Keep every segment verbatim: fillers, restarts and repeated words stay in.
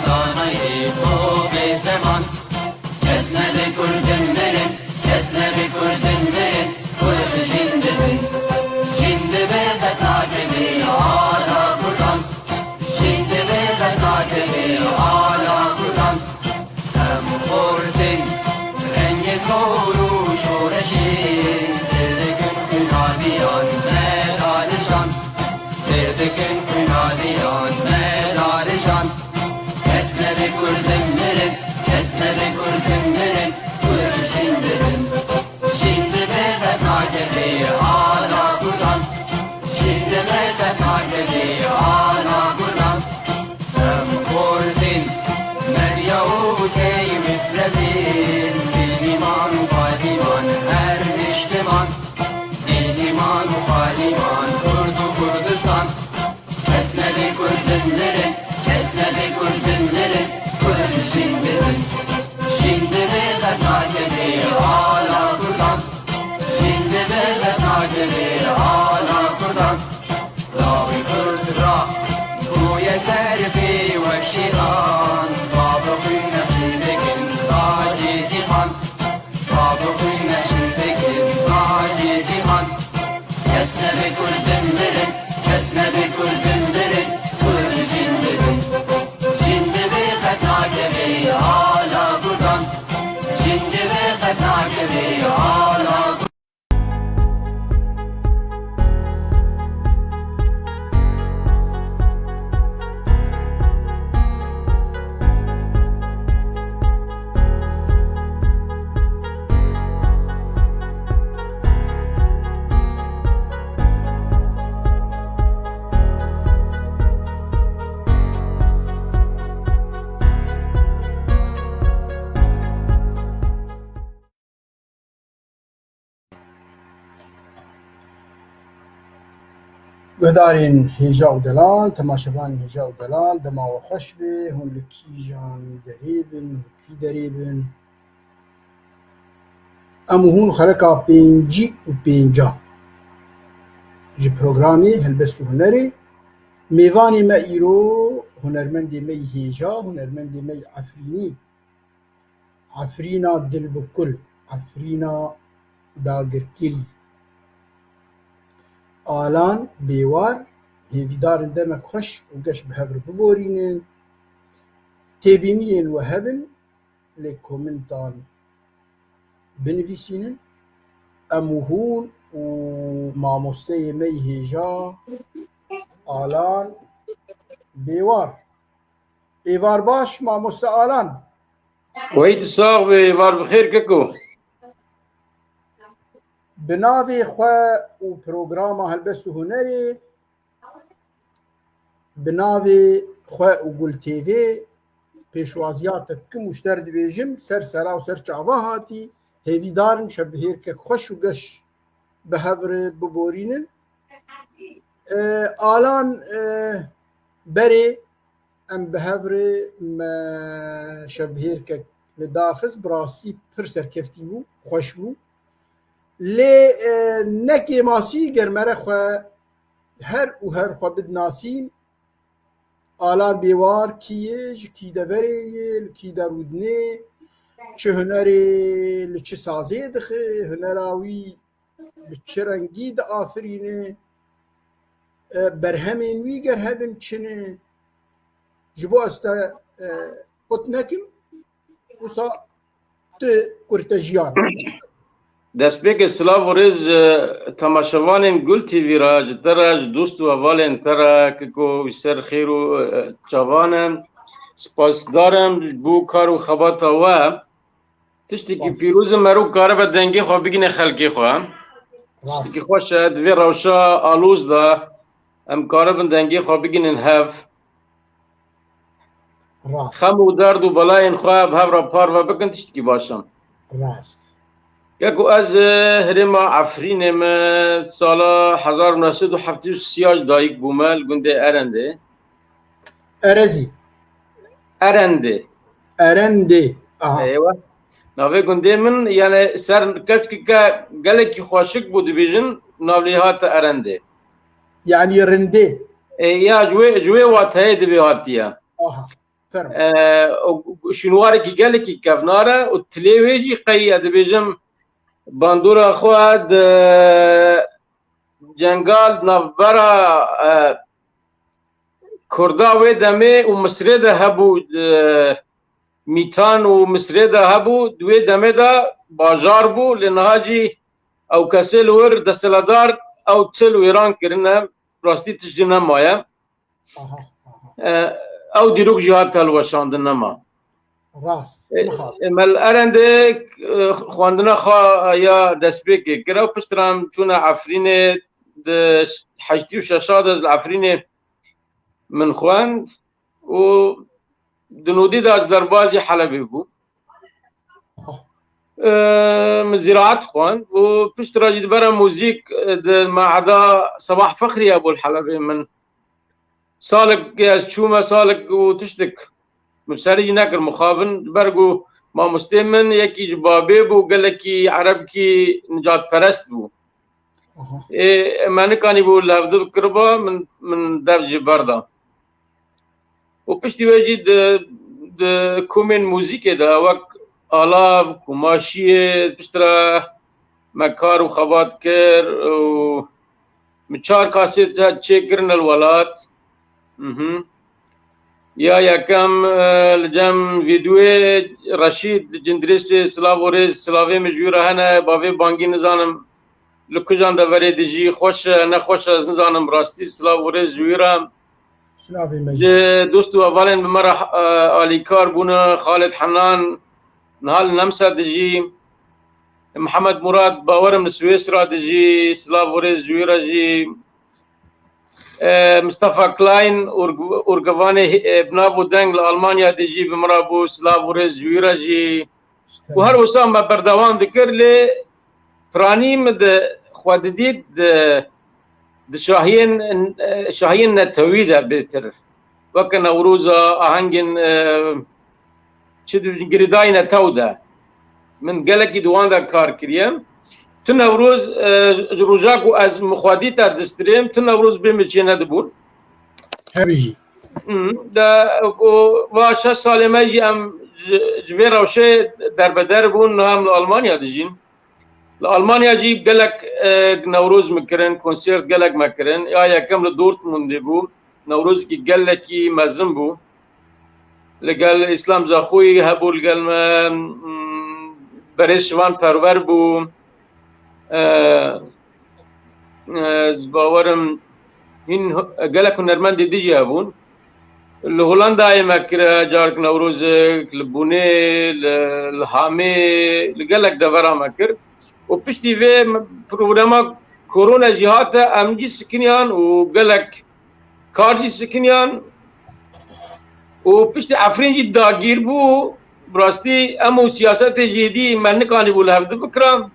Zanayê xwe bê zeman, kes nebe kurdin mirin, kes nebe kurdin mirin, kurd jin dibin. Jin dibe qet nakeve ala kurdan, jin dibe qet nakeve ala kurdan. Em xortin rengê zor û şoreşê, sêr dikin xwînaliyan me dalijan, sêr dikin xwînaliyan me dalijan. Kes nebe kurdin mirin, kes nebe kurdin mirin, kurd jin dibin. Jin dibe qet nakeve ala kurdan, jin dibe qet nakeve ala kurdan. Em xortin medya û tey misrefin, bênîman û balîman her niştiman, bênîman û balîman Kurd û Kurdistan. Kes nebe kurdin mirin, kes nebe kurdin mirin, kurd jin dibin. Jin dibe qet nakeve ala kurdan, jin dibe qet nakeve ala kurdan. Lawê kurd ra bûye serfê wek şêran, bavê xwe nexşî dikin tacê cîhan. Bavê xwe nexşî dikin tacê cîhan. Kes nebe kurdin mirin, kes nebe kurdin mirin, kurd jin dibin. Jin dibe qet nakeve ala kurdan, jin dibe qet nakeve ala kurdan. Guhdarên hêja û delal, temaşevanên hêja û delal, dema we xweş be, hûn li kîjan derê bin, li kî derê bin. Em û hûn xereka pêncî û pênca ji programê Helbest û Hunerê. Mêvanê me îro hunermendê me yî hêja, hunermendê me yî Efrînî. Efrîna dilbikul, Efrîna dagirkirî. Alan Bêwar, hêvîdar in demek xweş û geş bi hev re biborînin. Têbîniyên we hebin, lê komentan binivîsînin. Em û hûn û mamosteyê me yî hêja Alan Bêwar. Êvar baş, mamoste Alan. Wey tu sax be, êvar bi xêr keko. Bi navê xwe û programa Helbest û Hunerê, bi navê xwe û Gul T V pêşwaziya te dikim û ji te re dibêjim, ser sera û ser çava hatî, hêvîdar in şevbihêrkek xweş û geş bi hev re biborînin. E, Alan, e, berê em bi hev re me şevbihêrkek li dar xist, bi rastî pir serkeftî bû, xweş bû. Lê, e, ne kêmasî ger mere xwe her û her xwe bidinasîn, Alan Bêwar kî ye, ji kî deverê ye, li kî der û dinê, çi hunerê, li çi sazê dixe, hunera wî bi çi rengî diafirîne, e, berhemên wî ger hebin çi ne? Ji bo ez te, e, qut nekim, wisa tu kurtejiyan. Destpêkê silav û rêz ji temaşevanên Gul T V re, ji te re, ji dost û hevalên te re, keko wî ser xêr û, e, çavan in. Spasdar im ji bo kar û xebata we. Tiştekî Spas. Pîroz e, mero karibe dengê xwe bigîne xelkê xwe. Rast. Tiştekî xweş e, di vê rewşa aloz de em karibin dengê xwe bigînin hev. Rast. Xem û derd û belayên xwe bi hev re parve bikin, tiştekî baş e. Rast. Keko ez, e, herêma Efrînê me, sala hezar û neh sed û heftê û sê ji dayik bûme li gundê Erendê. Erezî. Erendê. Erendê. Aha. Eywa. Navê gundê min, yani ser keşkeke gelekî xweşik bû dibêjin, navlê hate Erendê. Yani rindê. E, ya ji wê, ji wê wateyê dibê hatiye. Aha. Fermo. E, û şûnwarekî gelekî kevnar e û tilê wê jî qey ez dibêjim bandora xwe di cengal navbera, e, Kurda wê demê û Misrê de hebû, e, Mîtan û Misrê de hebû, di wê demê de bajar bû, lê niha jî ew kesê li wir desthilatdar ew til wêran kirine, rastî tişt jî nemaye. Aha, aha. E, ew dîrok jî hat hilweşandin nema. Rast, e, mixabin. E, me li Erendê, e, xwendina xwe ya destpêkê kir. Ew piştre em çûne Efrînê, di heştî û şeşa de li Efrînê min xwend û di nodî de ez derbazî Helebê bûm. E, min zîraet xwend û piştre jî di bera muzîk, e, di meheda Sebah Fexrî hebû li Helebê min. Salek ez çûme, salek û tiştek min serî jî nekir mixabin. Di ber ku mamostê min yekî ji babê bû, gelekî erebkî nicatperest bû. Aha. Ê, me nikanîbû li hevdu bikiriba, min, min dev jî berda. Û piştî wê jî di, di komên muzîkê de wek alav, kumaşiyê, piştre me kar û xebat kir û min çar kasêt hat çêkirin li welat. Mhm. Ya yekem, e, li cem vîdyoyê Reşîd Cindirêsê, silav û rêz, silavê min ji wî re hene, bavê bangî nizanim li kujan deverê dijî, xweş e, nexweş e, ez nizanim rastî, silav û rêz ji wî re. Silavê me jî. Ji dost û hevalên bi me re, e, alîkar bûne, Xalid Henan, niha li Nemsa dijî, Mihemed Murad, bawerim li Swêsra dijî, silav û rêz ji wî re jî. E, Mustafa Klein, Urg-, Urgevanê, e, bi nav û deng li Almanya dijî, bi min re bû, silav û rêz ji wî re jî. Û her wisa me berdewam dikir, lê piranî min di xwe didît di, di şahiyên, e, şahiyên netewî de bêtir. Weke Newroza, ahengên, e, çi dibêjin, girêdayî netew de. Min gelekî di wan de kar kiriye. Tu Newroz, e, ji roja ku ez min xwe dît e distirêm, tu Newroz bê min çê nedibûn. Hebijî. Hmm, de, û va şeş salê me jî em ji, ji vê rewşê derbeder bûn, niha em li Almanya dijîn. Li Almanya jî gelek, e, Newroz me kirin, konsert gelek me kirin. Ya yekem li Dortmundê bû. Newrozekî gelekî mezin bû. Li gel Îslam Zaxoyî hebû li gel me, mm, berêz Şivan Perwer bû. E, e, ez bawerim hîn hu-, gelek hunermendê din jî hebûn. Li Holandayê me kir, carek Newrozek, li Bûnê, li, li Hamê, li gelek devera me kir. Û piştî vê me, problema korona jî hate, em jî sikiniyan û gelek kar jî sikiniyan. Û piştî Efrîn jî dagîr bû. Bi rastî em û siyasetê jî dî me nikanîbû li hevdu bikira.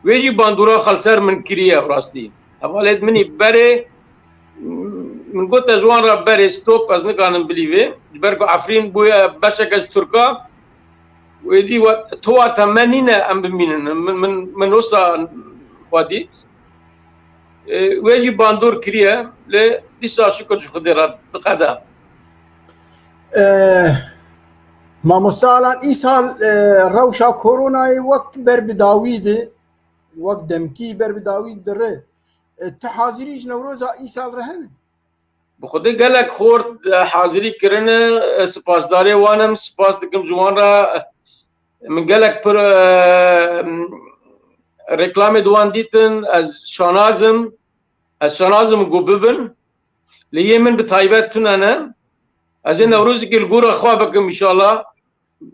Wê jî bandora xwe li ser min kiriye bi rastî. Hevalêt min î berê, min got ez ji wan re berê stop, ez nikanim bilî vê. Ji ber ku Efrîn bûye beşeke ji Tirka. Wê dî we, tu wa te me nîne em bimînin. Min, min, min wisa xwe dît. E, wê jî bandor kiriye, lê dîsa şikir ji Xwedê re diqede. E, Mamoste Alan, îsal, e, rewşa koronayê wek ber bi dawî di, wek demkî ber bi dawî dire. E, tu hazirî ji Newroza îsal re hene? Bi xwedê gelek xort, e, hazirî kirine, e, sipasdarê wan im, sipas dikim ji wan re. Min gelek pir, e, reklamê di wan dîtin, ez şanaz im, ez şanaz im ku bibin. Lê yê min bi taybet tune ne. Ez ê Newrozekê li gora xwe bikim înşallah.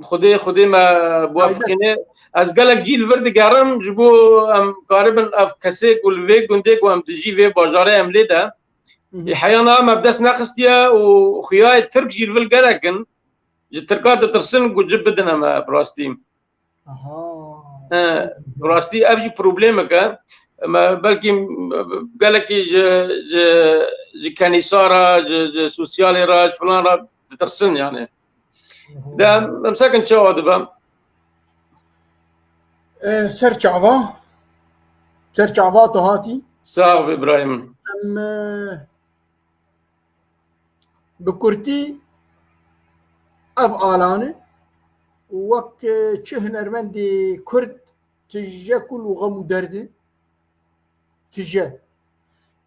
Xwedê, Xwedê me biwefqîne. Ez gelek cî li vir digerim, ji bo em karibin ev kesê ku li vê gundê ku em dijî, vê bajarê em lê de. Ê heyana me bi dest nexistiye û xuyayê Tirk jî li vir gelek in. Ji Tirka ditirsin ku cib bidine me bi rastî. Aha. He, bi rastî ev jî problemek e. Me belkî gelekî ji, ji, ji kenîsa re, ji, ji sosyalê re, ji filan re ditirsin yani. Aha. De em, em sekin çawa dibe? E, ser çava. Ser çava tu hatî. Sağ ol İbrahim. Em, e, Bi kurtî, ev alan e. Wek, e, çi hunermendê Kurd tije kul û xem û derd e, tije.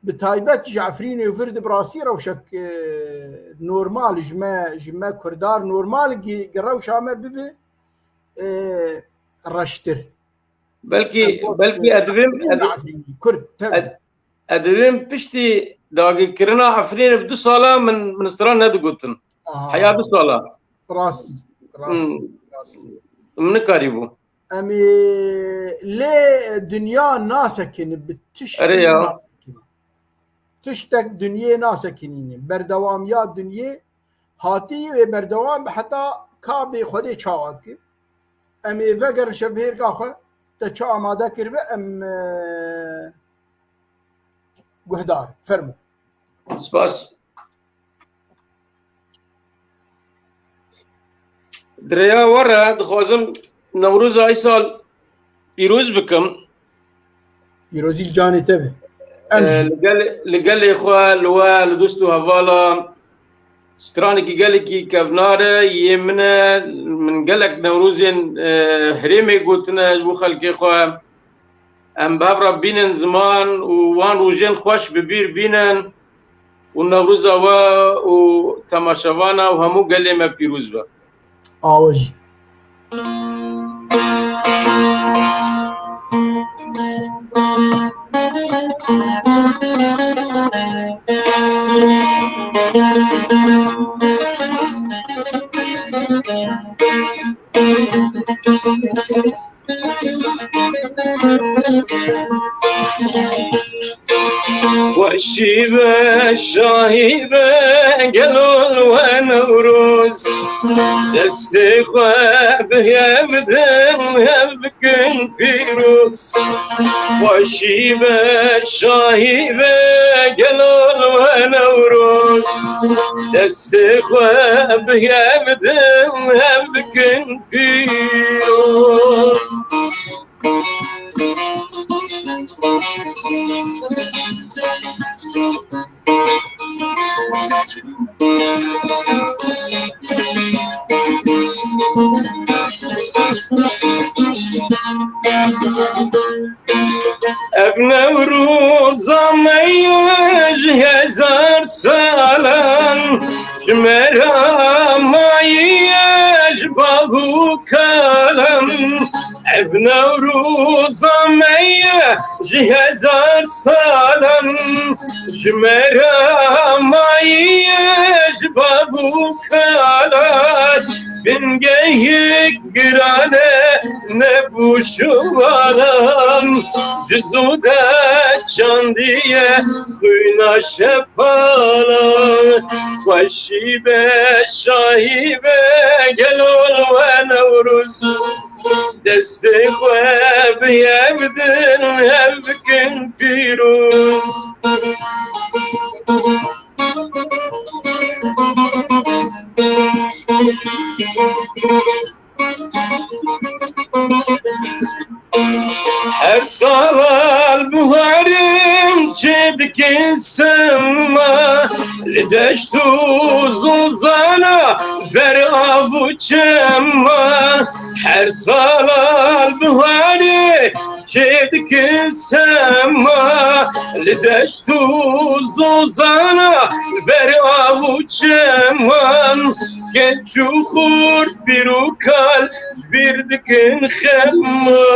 Bi taybet ji Efrînê û vir de bi rastî rewşek, e, normal ji me, ji me Kurdar normal gi-, gi rewşa me bibe, e, reştir. Belkî, Kurd, belkî e, ez divêm, Efrîn ez, de Efrînî, Kurd, tevî. Ez, ez divêm piştî dagirkirina Efrînê bi du sala min, min stran nedigotin. Aha. Heya du sala. Rastî, rastî, Hmm. rastî. Min nikarîbû. Em ê lê dinya nasekine, bi tiştê Erê ya. nasekine. Tiştek dinyê nasekinîne. Berdewamiya dinyê hatî wê berdewam be heta ka bê Xwedê çawa dike. Em ê vegerin şevbihêrka xwe, te çi amade kiribe, em, e, guhdar. Fermo. Spas. Di rêya we re dixwazim Newroza îsal pîroz bikim. Pîrozî li canê te be. Em Ee, jî. Li gel, li gelê xwe, li we, li dost û hevala, stranekî gelekî kevnar e, yê min e, min gelek Newrozên, e, herêmê gotine ji bo xelkê xwe. Em bi hev re bînin ziman û wan rojên xweş bi bîr bînin û Newroza we û temaşevana û hemû gelê me pîroz be. Awe jî. Xweşî be, şahî be, gelo li we Newroz. Destê xwe bi hev din, hev bikin pîroz. Xweşî be, şahî be, gelo li we Newroz. Destê xwe bi hev din, hev bikin pîroz. Ev Newroza me ye ji hezar salan, ji me re maye ji bav û kalan. Ev Newroza me ye ji hezar salan, ji me re maye ji bav û kalan. Bingehek giran e, nebû şivalan, ji zû de çandiye xwîna şepalan. Xweşî be, şahî be, gelo li we Newroz. Destê xwe bi hev din, hev bikin pîroz. Her sal buharê çêdikin sema, li deşt û zozana ber av û çema. Her sal buharê çêdikin sema, li deşt û zozana ber av û çeman. Keç û xurt, pîr û kal ji bîr dikin xema,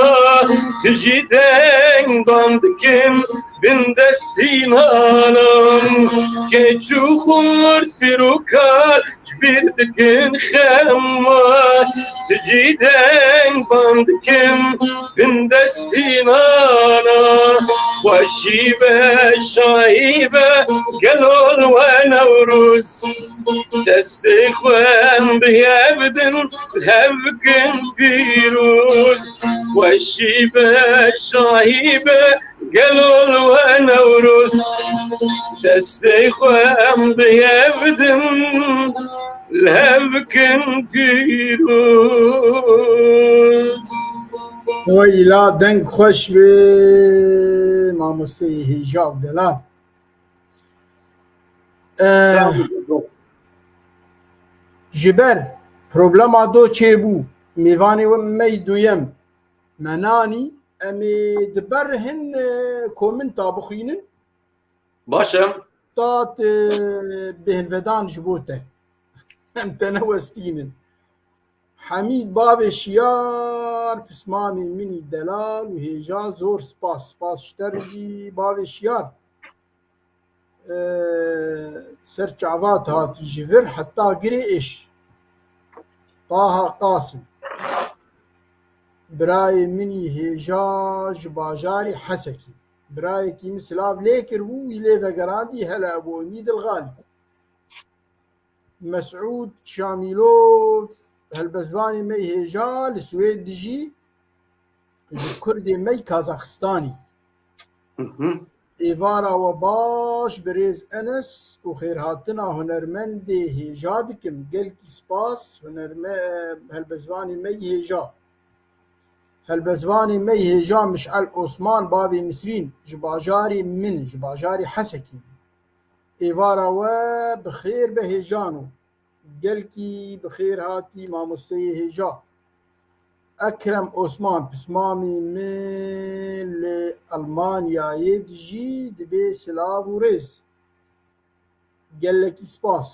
tijî deng ban dikin bin destî nanan. Keç û xurt, pîr û kal ji bîr dikin xema, tijî deng ban dikin bin destî nana. Xweşî be, şahî be, gelo li we Newroz. Destê xwe em bi hev din, hev bikin pîroz. Xweşî be, şahî be, gelo li we Newroz. Destê xwe em bi hev din, li hev bikin pîroz. Wey la deng xweş be, mamosteyê hêja û delal. Ee, Sağ olun. Ji ber Problema do çêbû. Mêvanê we me yî duyem me nanî. Em ê di ber hin, e, kominta bixwînin. Baş e. Tat, e, bêhnvedan ji bo te. Em te newestînin. Hemîd bavê şiyar, pismamê min î delal û hêja, zor spas. Spas ji te re jî bavê şiyar. E, ser çavat hat ji vir heta girê êş. Taha Qasim. Birayê min î hêja ji bajarê Hesekî. Birayekî min silav lê kiribû, wî lê vegerandî, hele Ebû Emîd Dilxalî. Mesûd Şamîlov, helbestvanê me yê hêja li Swêd dijî, ji kurdê me yê Kazaxistanî. Hı hı. Êvara we baş, birêz Enes, û xêrhatina hunermendê hêja dikim. Gelkî spas, hunerme-, helbestvanê me yê hêja. Helbestvanê me yê hêja Mişel Osman, bavê Nisrîn, ji bajarê min, ji bajarê Hesekî. Êvara we bi xêr be hêjano. Gelkî bi xêr hatî mamosteyê hêja. Ekrem Osman, pismamê min li Elmanyayê dijî, dibê silav û rêz. Gelekî spas.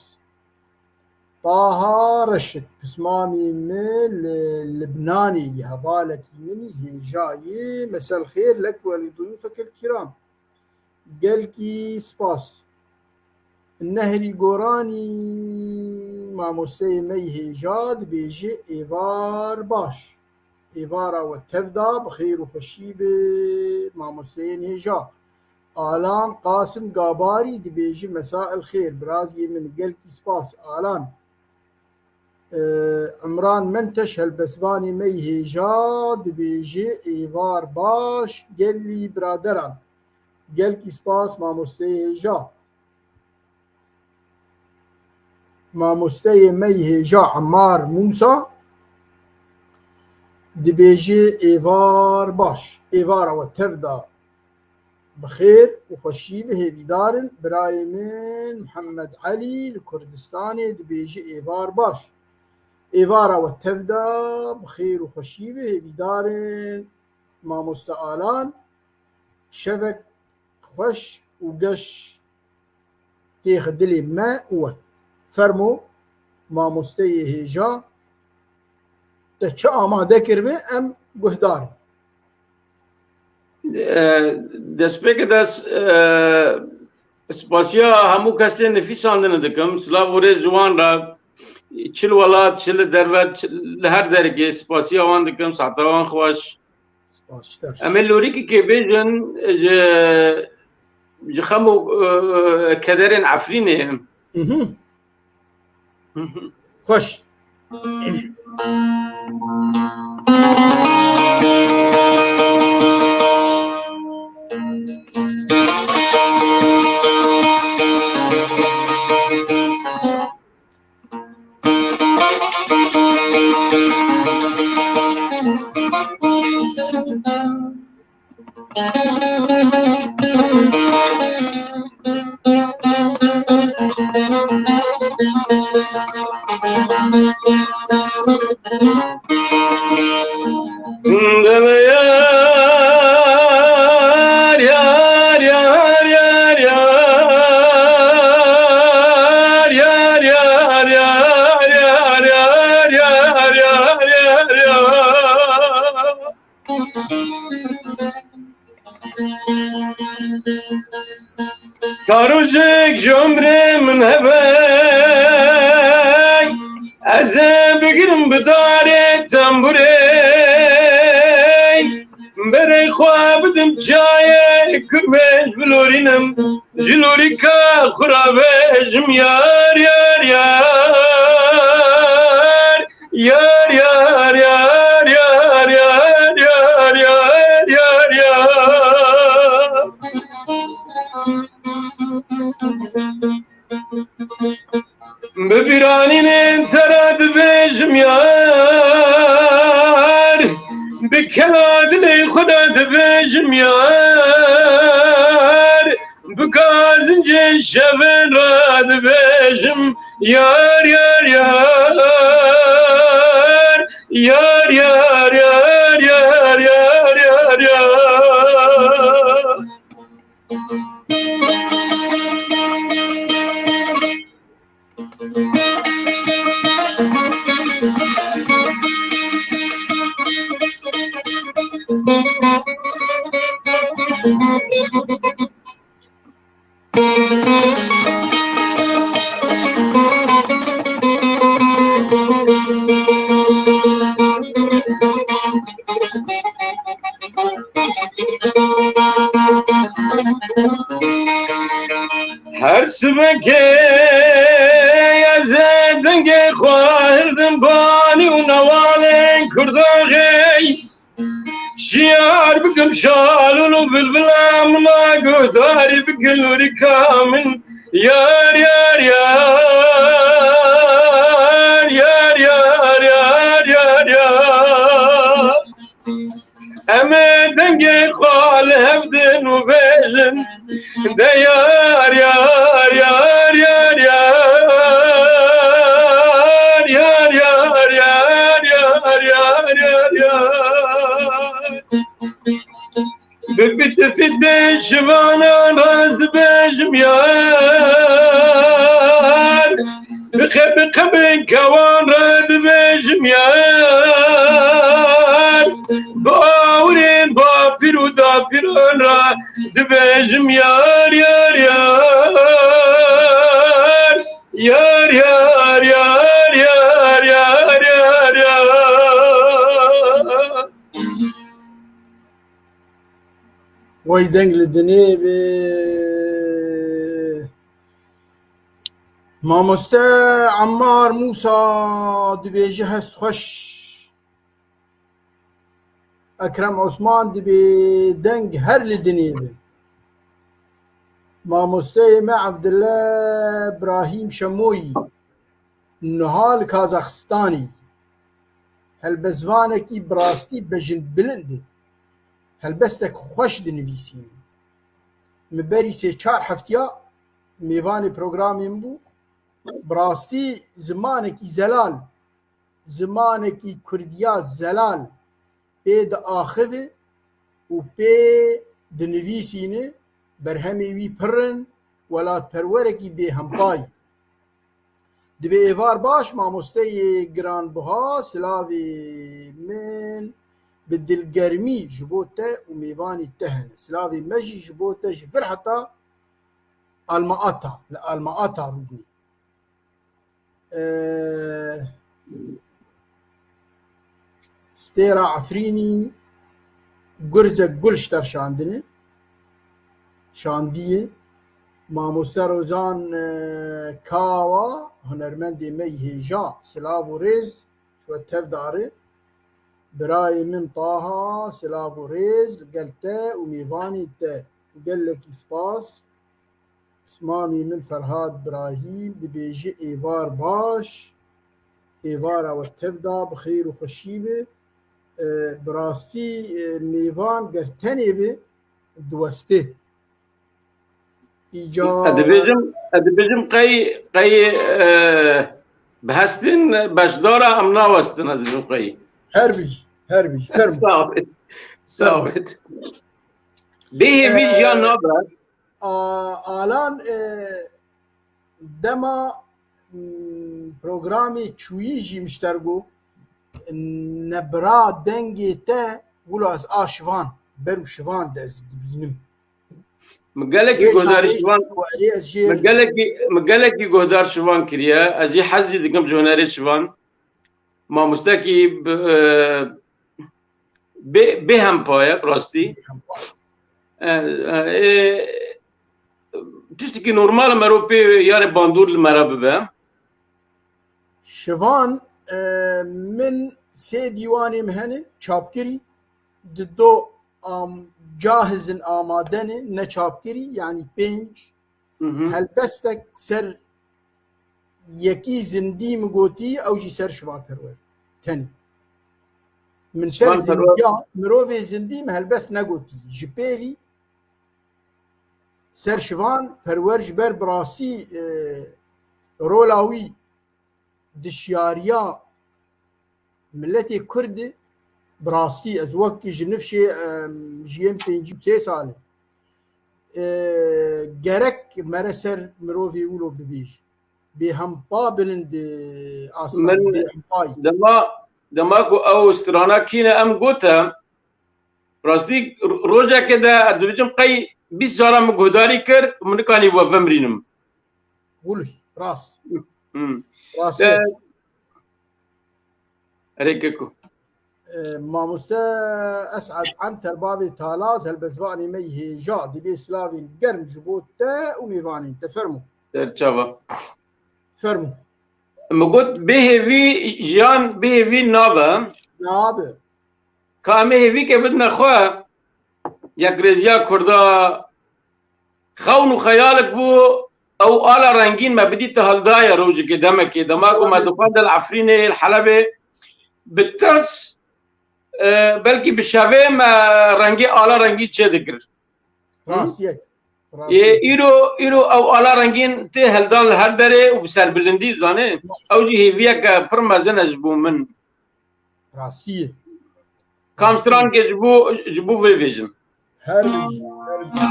Taha Reşid, pismamê min li Libnanê yê, hevalekî min î hêja yê. Mesel xêr lek we li duyûfek el kiram. Gelkî spas. Nehrî Goranî, mamosteyê me yê hêja, dibêje êvar baş. Êvara we tev da, bi xêr û xweşî be, mamosteyên hêja. Alan Qasim Gabarî dibêje mesa el xêr, biraziyê min, gelkî spas Alan. Ee, Imran Menteş, helbestvanê me yê hêja, dibêje êvar baş gelî biraderan. Gelkî spas mamosteyê hêja. Mamosteyê me yê hêja Emmar Mûsa dibêje êvar baş. Êvara we tev da. Bi xêr û xweşî bi hêvîdar in. Birayê min Mihemed Elî li Kurdistanê dibêje êvar baş. Êvara we tev da, bi xêr û xweşî bi hêvîdar in. Mamoste Alan, şevek xweş û geş têxe dilê me û we. Fermo, mamosteyê hêja, te çi amade kiribe, em guhdar in. E, destpêkê de s-, e, spasiya hemû kesên nifîsandine dikim. Silav û rêz ji wan re, çi li welat, çi li derve, çi li her derekê spasiya wan dikim. Sehta wan xweş. Spas ji te re. Em ê lorîkekê bêjin ji, ji xem û, e, kederên Efrînê. Mhm. Xweş. Ta rojek ji umrê min hebe, ez ê bigirim bi darê tembûrê. Berê xwe bidim çayê kurmê, ji bilorînim, ji lorîka xwe re bêjim yar, yar, yar. Yar, yar, yar. Bi bîranînên te re dibêjim yar, bi kela dilê xwe de dibêjim yar, bi kazincên şevên re dibêjim yar, yar, yar. Her sibekê ez ê dengê xwe hirdim banî û newalên Kurda xey. Şiyar bikim şalûl û bilbila min a guhdarî bikin lûrika min. Yar, yar, yar. Yar, yar, yar, yar, yar. Em ê dengê xwe li hev din û bêjin. De yar, yar, yar, yar, yar. Yar, yar, yar, yar, yar, yar, yar. Bi pitifitê şivanan re dibêjim yar. Bi qe-, bi qebên kewan re dibêjim yar. Bi awirên bapîr û dapîran re dibêjim yar, yar, yar. Yar, yar, yar. Wey deng li dinê be. Mamoste Ammar Mûsa dibêje hest xweş. Ekrem Osman dibê deng her li dinê be. Mamosteyê me Evdile Brahîm Şemoyî niha li Kazaxistanê helbestvanekî bi rastî bejinbilind e. Helbestek xweş dinivîsîne. Min berî sê çar heftiya mêvanê programê min bû. Bi rastî zimanekî zelal, zimanekî kurdiya zelal pê diaxive û pê dinivîsîne, berhemê wî pir in, welatperwerekî bêhempa ye. Dibê êvar baş, mamosteyê giranbiha, silavê min bi dilgermî ji bo te û mêvanî te hene. Silavê me jî ji bo te ji vir heta Alma Ata, li Alma Ata rûdinê. Ee, Stêra Efrînî, Gurzek Gul ji te re şandine, şandiye. Mamoste Rozan, e, Kawa, hunermendê me yî hêja, silav û rêz ji we tevdar e. Birayê min Taha, silav û rêz li gel te û mêvanên te. Gelekî spas. Pismamê min Ferhad Birahîm dibêje êvar baş, êvara we tevda bi xêr û xweşî be. E, bi rastî, e, mêvan ger tenê be, diweste. Îca Ez dibêjim, ez dibêjim qey, qey, e, bi hestin beşdara em nawestin, ez dibêjim qey. Her bijî, her bijî. Fermo. Sağ ol. Sağ ol. Bêhê vî jiyan nabe. A-, Alan, e, dema, m, programê çûyî jî min ji te re got, nebra dengê te wilo ez a şivan, ber û şivan de ez dibînim. Min gelekî Wê guhdarî çaxê şivan, ku erê ez jê min gelekî, min gelekî guhdar şivan kiriye. Ez jî hez jî dikim ji hunerê şivan. Mamostekî bi, e, bê, bêhempa ye, bi rastî. E, e, e, tiştekî normal e, mero pê yarê bandor li me re bibe. Şivan, e, min sê dîwanê min hene çapkirî, di do am-, cahizin amade ne, ne çapkirî, yanî pênc. Hı hı. Helbestek ser yekî zindî min gotî, ew jî ser Şivan Perwer. Tenê. Min ser Şivan Perwer zindiya, mirovê zindî min helbest negotî. Ji pêvî ser Şivan Perwer ji ber bi rastî, e, rola wî di şiyariya miletê Kurd e, bi rastî ez wek ji nifşê, em, jiyên pêncî û sê sal e. e, gerek mere ser mirovê wilo bibêj. Bêhempa bilind, e, aslan, Min bêhempayî. dema, dema ku ew strana kî ne em gote, rastî ro-, rojeke de ez dibêjim qey bîst cara min guhdarî kir û min nikanî we vemrînim. Wilo, rast. Hmm. Rast. E, Erê keko. E, mamoste Esad Anter bavê Talaz, helbestvanê me yî hêja, dibê silavên germ ji bo te û mêvanên te. Fermo. Serçava. Fermo. Min got, bêhêvî jiyan bêhêvî nabe. Nabe. Ka em ê hêvîkê bidine xwe, yekrêziya Kurda, xewn û xeyalek bû, ew ala rengîn me bidî te hildaye rojekê demekê. Dema ku me Şolê. dixwend li Efrînê, li Helebê, bi tirs, e, belkî bi şevê me rengê ala rengî çêdikir. Hı? Rastiyek. Ê, Rastiyek. îro, îro ew ala rengîn tê hildan li her derê û bi serbilindî zanê. Ew jî hêviyeke pir mezin e ji bo min. Rastî ye. Kam Rastî ye. strankê ji bo, ji bo vê bêjin? Her bijî, her bijî.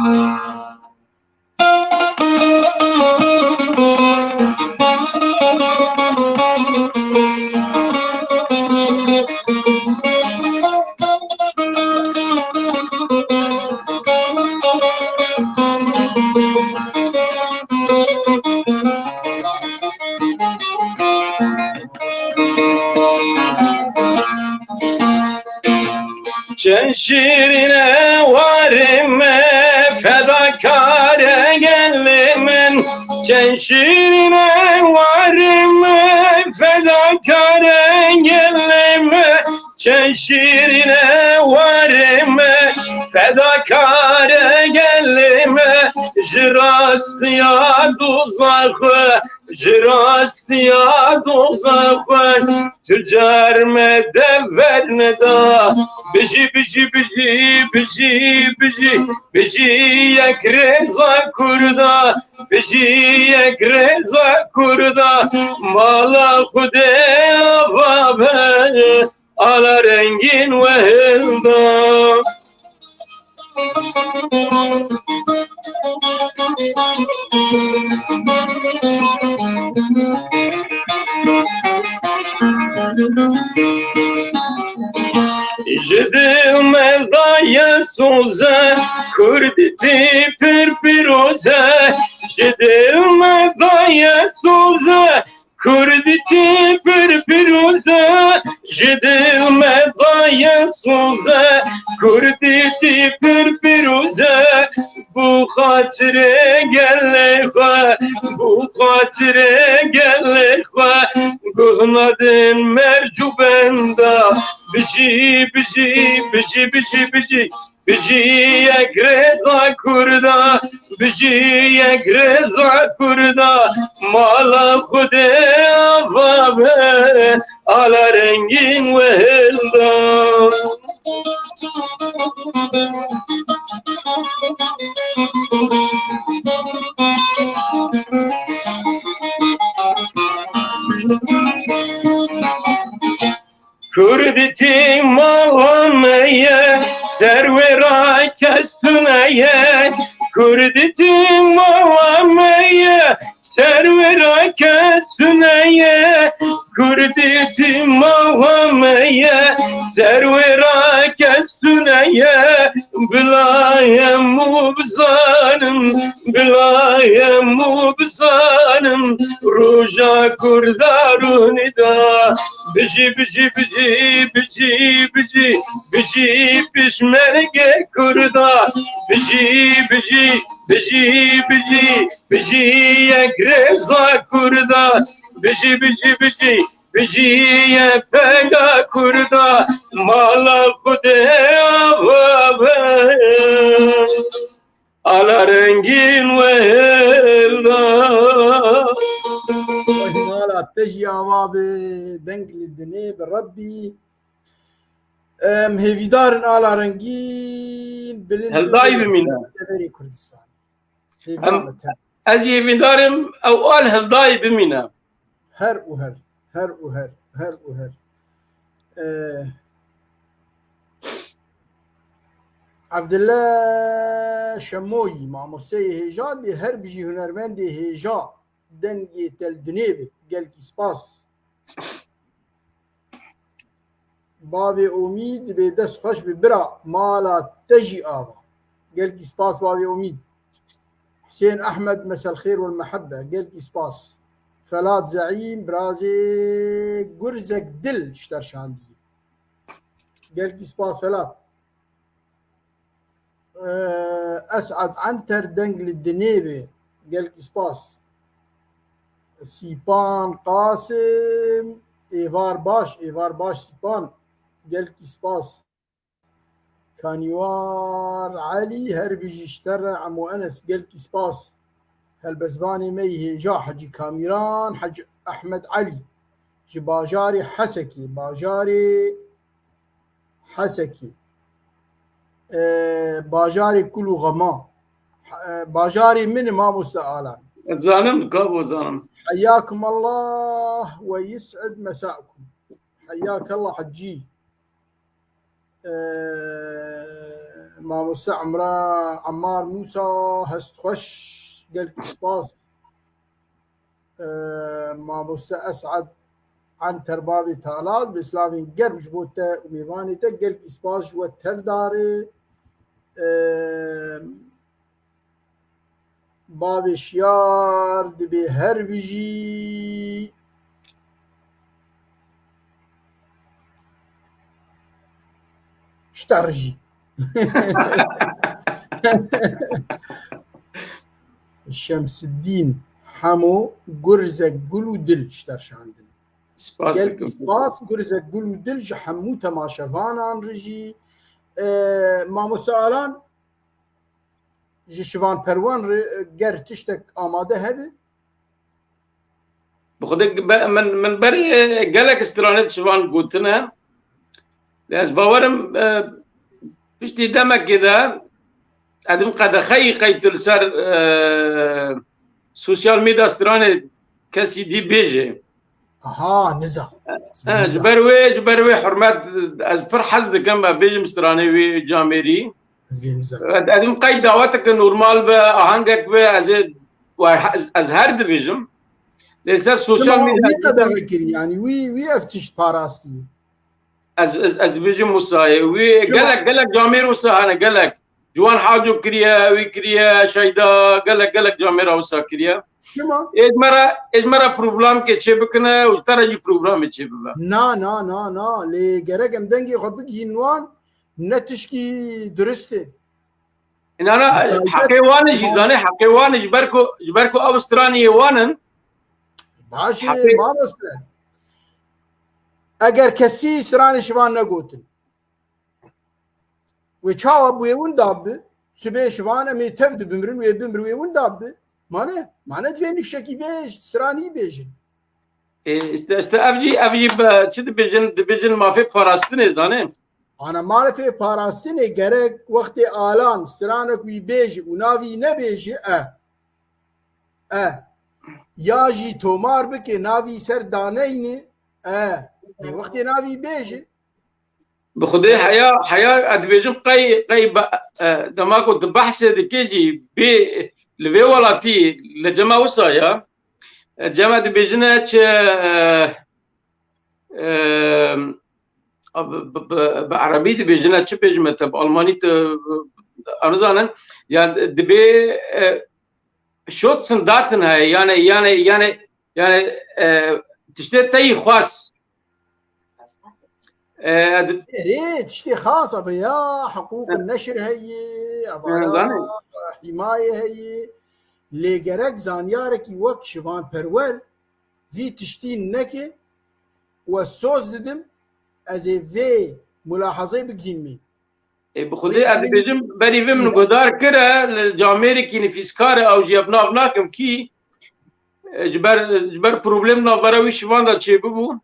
Çend şîrîn e warê me, fedakar e gelê min. Çend şîrîn e warê me, fedakar e gelê me. Çend şîrîn e warê me, fedakar e gelê me. Ji rastiya doza xwe, ji rastiya doza xwe, tu car me dever neda. Bijî, bijî, bijî, bijî, bijî, bijî yekrêza Kurda, bijî yekrêza Kurda, mala Xwedê ava be, ala rengîn we hilda. Ji dil me daye soze, kurdîtî pir pîroz e. Ji dil me daye soze, kurdîtî pir pîroz e. Ji dil me daye soze, kurdîtî pir pîroz e. Bo xatirê gelê xwe, bo xatirê gelê xwe, guh nadin merc û benda. Bijî, bijî, bijî, bijî, bijî. Bijî yekrêza Kurda, bijî yekrêza Kurda, mala Xwedê ava be, ala rengîn we hilda. Kurdîtî mala me ye, ser wê ra kes tune ye. Kurdîtî mala me ye, ser wê ra kes tune ye. Kurdîtî mala me ye, ser wê ra kes tune ye. Bila hemû bizanim, bila hemû bizanim, roja Kurda rûnî da. Bijî, bijî, bijî, bijî, bijî, bijî pişmerge Kurda. Bijî, bijî, bijî, bijî, bijî yekrêza Kurda. Bijî, bijî, bijî, bijî YPG Kurda, mala Xwedê ava be, ala rengîn we hilda. Oy, mala te jî ava be, deng li dinê bi Rebbî. Em hêvîdar in ala rengîn bilind Hildayî bimîne. Deverê Kurdistan. Hêvî Em, me te. Ez jî hêvîdar im ew al hildayî bimîne. Her û her, her û her, her û her. Ee, Evdile Şemoyî, mamosteyê hêja dibê, her bijî hunermendê hêja, dengê te li dinê be. Gelkî spas. Bavê Omîd dibê dest xweş bi bira, mala te jî ava. Gelkî spas bavê Omîd. Husên Ehmed, mesel xêr wel mehebbe. Gelkî spas. Felat Zeîm, birazê gurzek dil ji te re şandî. Gelkî spas Felat. Ee, Esad Anter, deng li dinê be. Gelkî spas. Sîpan Qasim, êvar baş, êvar baş Sîpan. Gelkî spas. Kanîwar Elî, her bijî ji te re Emo Enes, gelkî spas. Helbestvanê me yî hêja Hecî Kamîran, Hecî Ehmed Elî, ji bajarê Hesekê, bajarê Hesekê. Ee, bajarê Kul û Xema. Ee, bajarê min e, mamoste Alan. Zanim, kabo zanim. Heyyakum Allah ve yus'id mesakum. Heyyakallah Hecî. Ee, Mamoste Emra, Emmar Musa, hest xweş, gelkî spas. Ee, Mamoste Esad Anter, bavê Talat, bi slavên germ ji bo te û mêvanê te, gelkî spas ji we tevdar e. Ee, Bavê Şiyar dibê her bijî. Ji te re jî. Şemsiddîn Hemo, gurzek gul û dil ji te re şandin. Spas Gelkî dikim. Spas, gurzek gul û dil ji hemû temaşevanan re jî. Ee, Mamoste Alan, ji Şivan Perwan re ger tiştek amade hebe? Bi xwedê be-, min, min berê gelek stranê di Şivan gotine. Lê ez bawerim, e, piştî demekê de ez dim qedexeyî qey tu li ser, e, sosyal medya stranê kesî dî bêje. Aha, niza. E, ji ber wê, ji ber wê hurmet, ez pir hez dikim, ez bêjim stranê wê camêrî. Ez vê niza. Ez, ez dim qey daweteke normal be, ahengek be, ez ê, ez, ez her dibêjim. Lê ser sosyal medya wî qedexe kirî, yanî wî, wî ev tişt parastî. Ez, ez, ez dibêjim Musayê. Wî gelek, gelek camêr wisa hene, gelek. Ciwan Haco kiriye, wî kiriye, Şeyda, gelek, gelek camêra wisa kiriye. Çima? Ê ji me re, ê ji me re problemkê çê bikine û ji te re jî problemê çê bibe. Na, na, na, na. Lê gerek em dengê xwe bigihîn wan, ne tişkî durist e. Îna na, heqê wan e jî, zanê, heqê wan e ji ber ku, ji ber ku ew straniyê wan in. Baş e, mamoste. Eger kesî stranê Şivan negotin, wê çawa bi wê winda bi? Sibê Şivan em ê tev dibimrin, wê bimir, wê winda bi. Mane, mane divê nifşekî bê, stranî bêjin. Ê, işte, işte ev jî, ev jî çi dibêjin, dibêjin mafê parastinê, zanê. Ana, mafê parastinê gerek wextê Alan stranek wî bêjî û navî nebêjî, e. E. Ya jî tomar bike, navî ser daneyne, e. Ê wextê navî bêjî. Bi Xwedê heya, heya ez dibêjim qey, qey be-, e, dema ku tu behsê dikê jî bê li vê welatî li cema wisa ya. E, cema dibêjine çi, e, e, bi, bi, bi, bi erebî dibêjine, çi bêjime te, bi almanî tu, e, em nizanin. Ya dibê, e, Schützendaten heye, yani, yani, yani, yani, e, tiştê te yî xwest. E, di- Erê, tiştê xas, abi ya, hiqûqin neşir heye, abi ya, hîmayê heye. Lê gerek zanyarekî wek Şivan Perwer vî tiştî neke û ez soz didim, ez ê vê mulahazeyê bigihînim. Ê, bi Xwedê ez dibêjim, berî vê min guhdar kir e, li camêrekî nifîskar e, ew jî ev nav nakim kî, e, ji ber, ji ber problem navbera wî Şivan de çêbibû.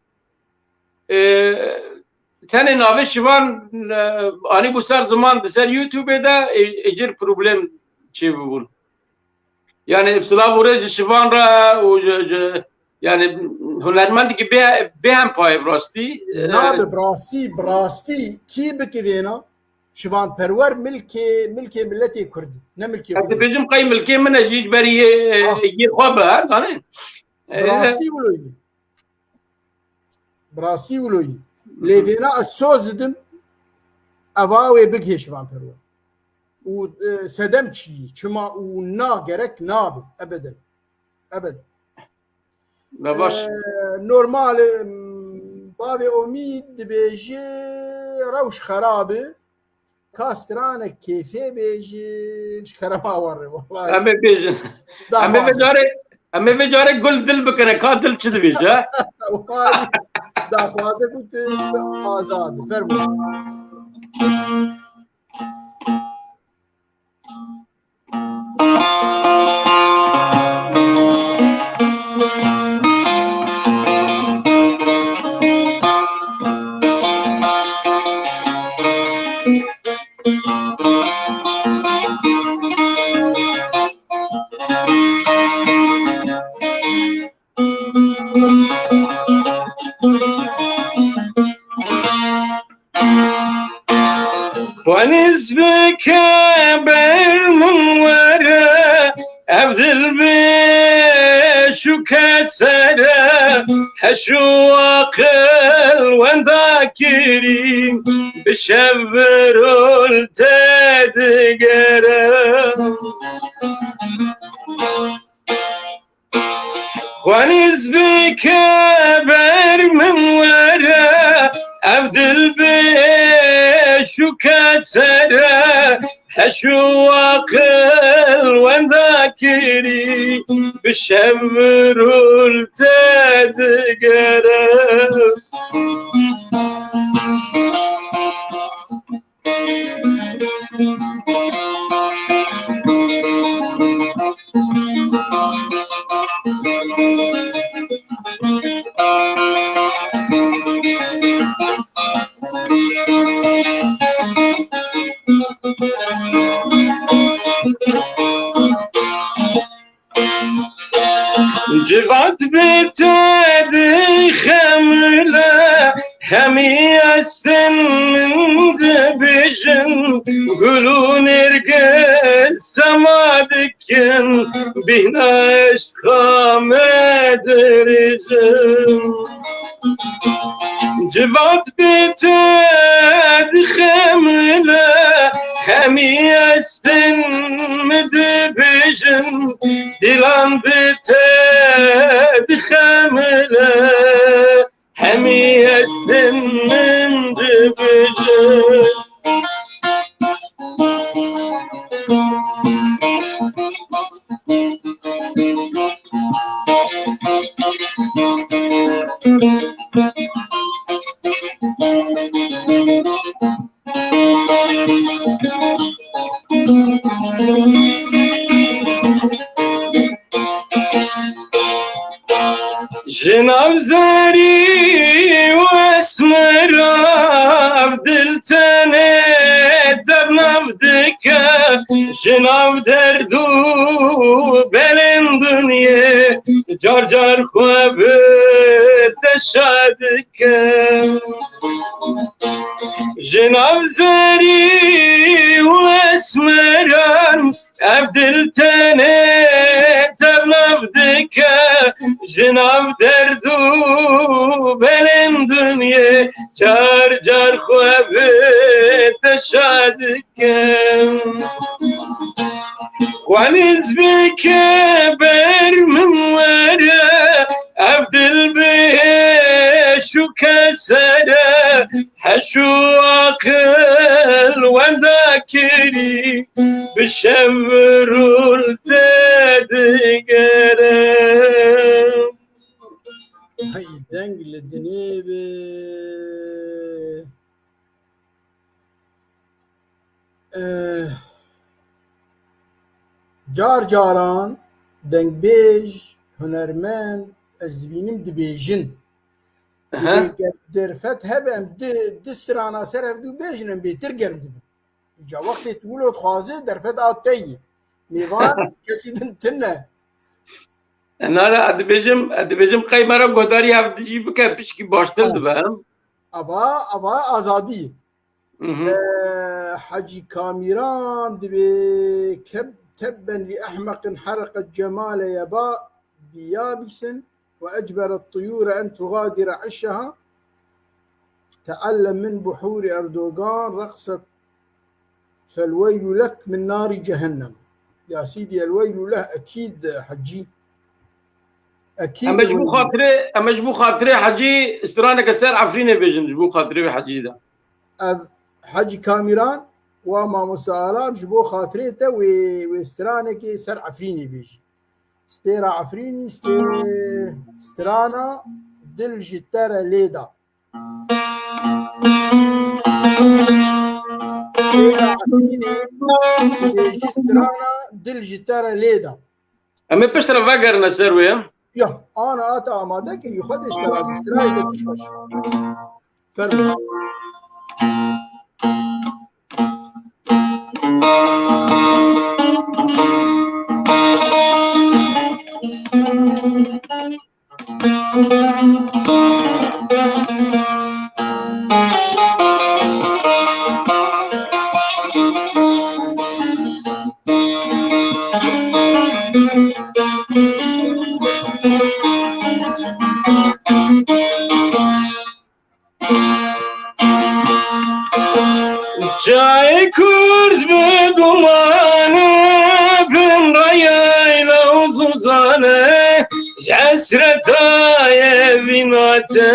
E, tenê navê Şivan, e, anîbû ser ziman di ser YouTube de, e, êcir problem çêbibûn. Yani, silav û rêz ji Şivan re û ji, ji, yani, hunermendekî bê, bê hem payê bi rastî. E, Nabe bi rastî, bi rastî kî bike vêna? Şivan Perwer milkê, milkê miletê Kurd, ne milkê Ez xwe. Dibêjim qey milkê min e jî ji berî yê, yê xwe be, zanî? Bi rastî wilo yî. Bi rastî wilo yî. Lê vêna ez soz didim, eva wê bigihê Şivan Perwer. Û, e, sedem çi yî? Çima û na gerek nabe, ebeden. Ebed. Ve baş. Ee, normal, em, bavê Omî dibêje rewş xerab e. Ka stranek kêfê bêjin, ji kerema wan re, wellahî. Em ê bêjin. Em ê vê carê, em ê vê carê gul dil bikine, ka dil çi dibêje? Wellahî, daxwaze ku tu azad. Fermo. Xweniz bike ber min were, ev dil bi şûke sere, heş û aqil wenda kirî, bi şev bi rol te digere. Xweniz bike ber min were, ev dil bi şûke sere, heş û aqil wenda kirî, bi şev rûl te digere. Civat bi te dixemile, hemî estin min dibêjin, gul û nêrgiz sema dikin, bîhna eşqa me dirijin. Civat bi te dixemile, hemî estin mi dibêjin, dilan bi te dixemile, hemî estin min dibêjin. Ji nav zerî û esmera ev dil tenê tev nav dike, ji nav derd û belên dinyê car car xwe bi te şa dike. Ji nav zerî û esmeran ev dil tenê tev nav dike, ji nav derd û belên dinyê car car xwe bi te şa dike. Xweniz bike ber min were, ev dil bi hêş û kesere, heş û aqil wenda kirî, bi şev rûl te digere. Hey deng li dinê be. Eh, car caran dengbêj, hunermend, ez dibînim dibêjin. Aha. Dibê ger derfet hebe em di, di strana ser hevdû bêjin em bêtir germ dibin. Îca wextê tu wilo dixwaze derfet a te yî. Mêvan kesî din tune. Nare, ez dibêjim, ez dibêjim qey me re guhdarî hevdijî bike pişkî baştir dibe. Ava, ava azadî. Mhm. Ee, Hacî Kamîran dibê keb-, tebben li ehmeqin hereqet cemale yeba biyabîsin ve ecberet tuyûre en tugadire eşşeha teellem min buhûrî Erdogan reqset felweylu lek min narî cehennem. Ya Sîdî, elweylu leh ekîd Hecî. Ekîd Em ji bo elweylu leh. Xatirê, em ji bo xatirê Hecî straneke ser Efrînê bêjin, ji bo xatirê wê Hecî de. Ev Hecî Kamîran wa mamoste Alan ji bo xatirê te wê, wê stranekê ser Efrînê bêjî. Stêra Efrînî, stê-, strana dil ji te re lê da. Stêra Efrînê, dibêjî strana dil ji te re lê da. Em ê piştre vegerine ser wê. Ya, ana ata amade kirî, xwe dê ji te razî, strayê de kişkoş. Fermo. Çayê Kurd bi duman e, bin re yayla û zozan e, ji hesreta ye vîna te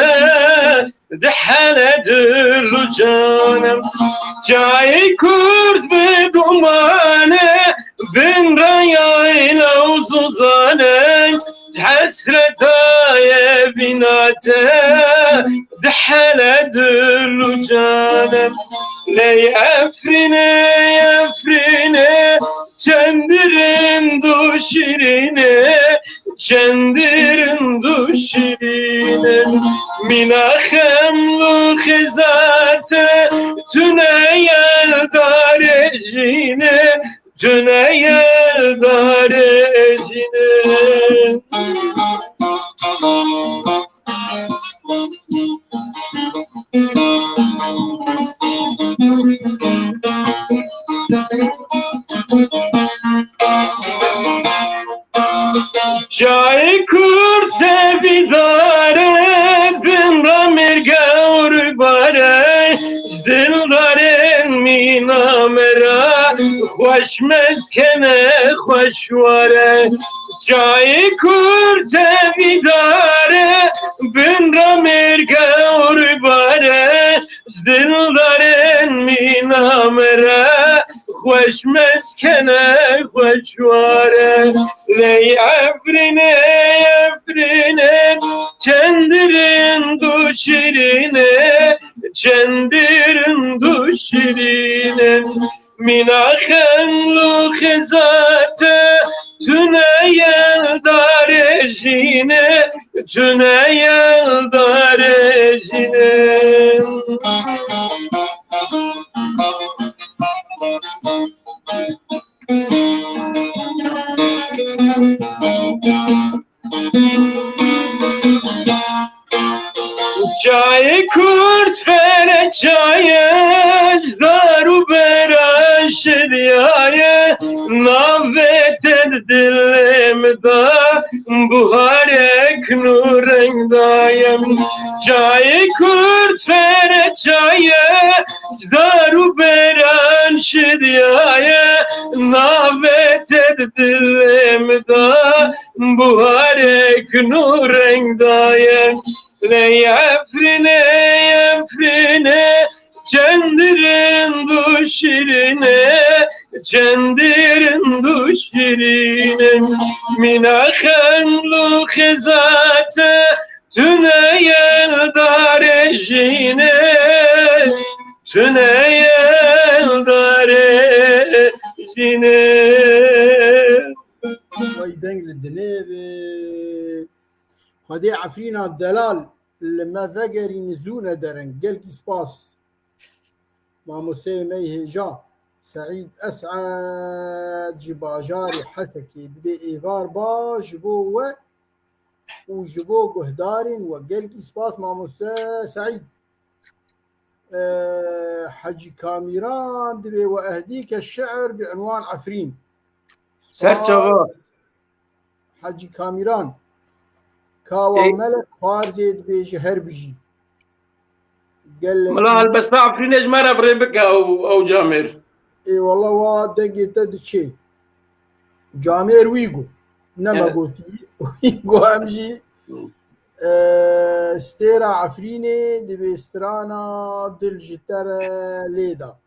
dihele dil û can e. Çayê Kurd bi duman e, bin re yayla û zozan e, hesreta ye vîna te dihele dil û can e. Ley Efrîne, Efrîne, çend rind û şirîne, çend rind û şirîne. Mîna xeml û xezate tune yel darê jîne, tune yel darê jîne. Çayê Kurd tevîdar e, bin re mêr gewr bare, dildarên mîna me ra xweş mezkene xweş ware. Çayê Kurd tevîdar e, bin re mêr gewr bare, dildarên mîna me re xweş mezkene xweş ware. Ley Efrîne, Efrîne, çend rind û şirîne, çend rind û şirîne. Mîna xeml û xezate tune yel darê jîne, tune yel darê jîne. Çayê Kurd fere çaye, ji dar û beran şidiyaye, navê te di dilê min de buharek nû reng daye. Çayê Kurd fere çaye, ji dar û beran şidiyaye, navê te di dilê min de buharek nû reng daye. Ley Efrîne, Efrîne, çend rind û şirîne, çend rind û şirîne. Mîna xeml û xezate tune yel darê jîne, tune yel darê jîne. Vay deng li dinê be. Xwedê Efrîna delal li me vegerîne zû ne dereng. Gelkî spas. Mamosteyê me yê hêja Seîd Esed ji bajarê Hesekê dibê êvar ba ji bo we û ji bo guhdarên we. Gelkî spas mamoste Seîd. Ee, Hecî Kamîran dibê we ehdîke şi'ir bi unwan Efrîn. Ser çava. Hecî Kamîran. Kawa Ê- Melek Xwarzê dibêje her bijî. Gelek. Mala helbesta Efrînê ji me re bi rê bike ew, ew camêr. Ê wala wa dengê te diçê. Camêr wî got. Ne me Evet. gotî. Wî got em jî. E, stêra Efrînê dibê strana dil ji te re lê da.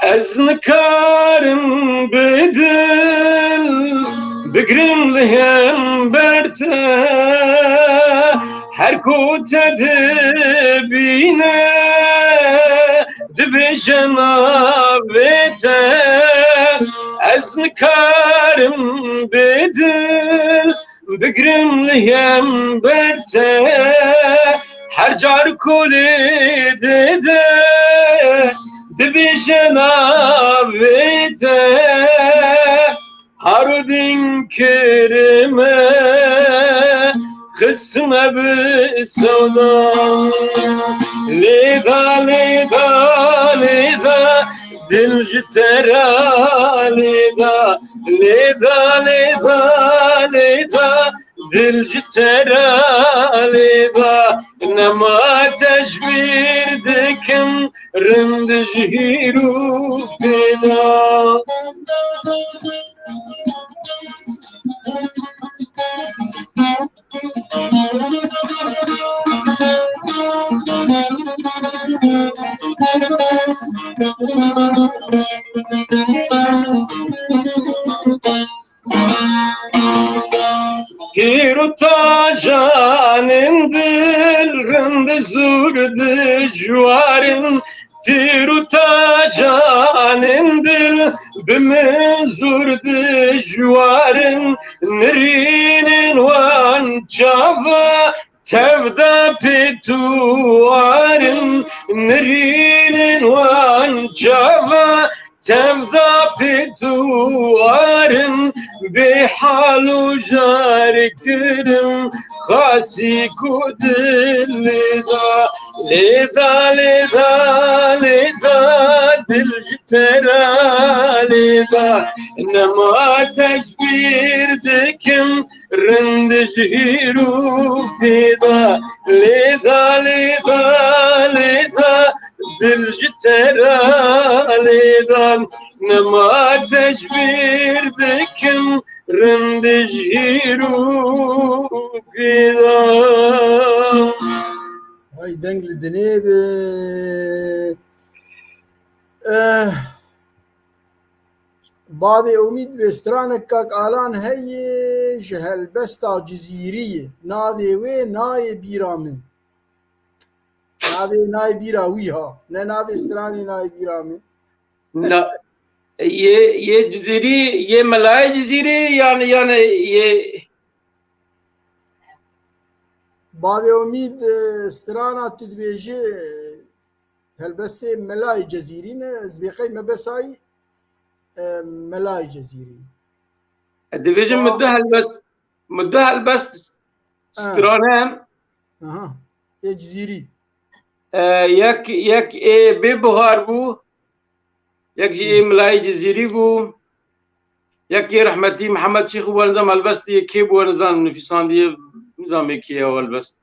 Ez nikarim bi dil bigrim li hember te. Her ku te dibîne dibêje navê te. Ez nikarim bi dil bigrim li hember te. Her car ku lê dide dibêje navê te. Har û din kirime xistime bi sewda. Lê da, lê da, lê da, dil ji te re lê da. Lê da, lê da, lê da, dil ji te re lê da. Nema te ji bîr dikim, rind ji hîr û pê da. Tîr û tacanên dil rind zûr dijwarin. Tîr û tacanên dil bi min zûr dijwarin. Nirînên wan çava tevda pê tu warin. Nirînên wan çava tevda pê tu warin. Bê hal û jar kirim, xasî ku dil lê da. Lê da, lê da, lê da, dil ji te re lê da. Nema te ji bîr dikim, rind ji hîr û pê da. Lê da, lê da, lê da, dil ji te re lê da. Nema te ji bîr dikim, rind ji hîr û pê da. Hay deng li dinê be. Eh, Bavê Omîd vê stranek Kak Alan heye ji helbesta Cizîriyê. Navê wê nayê bîra min. Navê nayê bîra wî ha. Ne navê stranê nayê bîra min. Na, yê, yê Cizîrî, yê Melayê Cizîrî yan, yan yê Bavê Omîd, e, strana tu dibêjî, e, helbestê Melayê Cezîrî ne, ez bêxey me besayî, e, Melayê Cezîrî. Dibêjim min du helbest, min du helbest strane. Aha. Ê Cizîrî. E, yek, yek ê bê buhar bû, yek jî ê Milayê Cizîrî bû, yek ê rehmetî Mihemed Şêx bû, wernizam helbestî yê kê bû, wernizam nifîsandiye, nizamê kê ye helbest.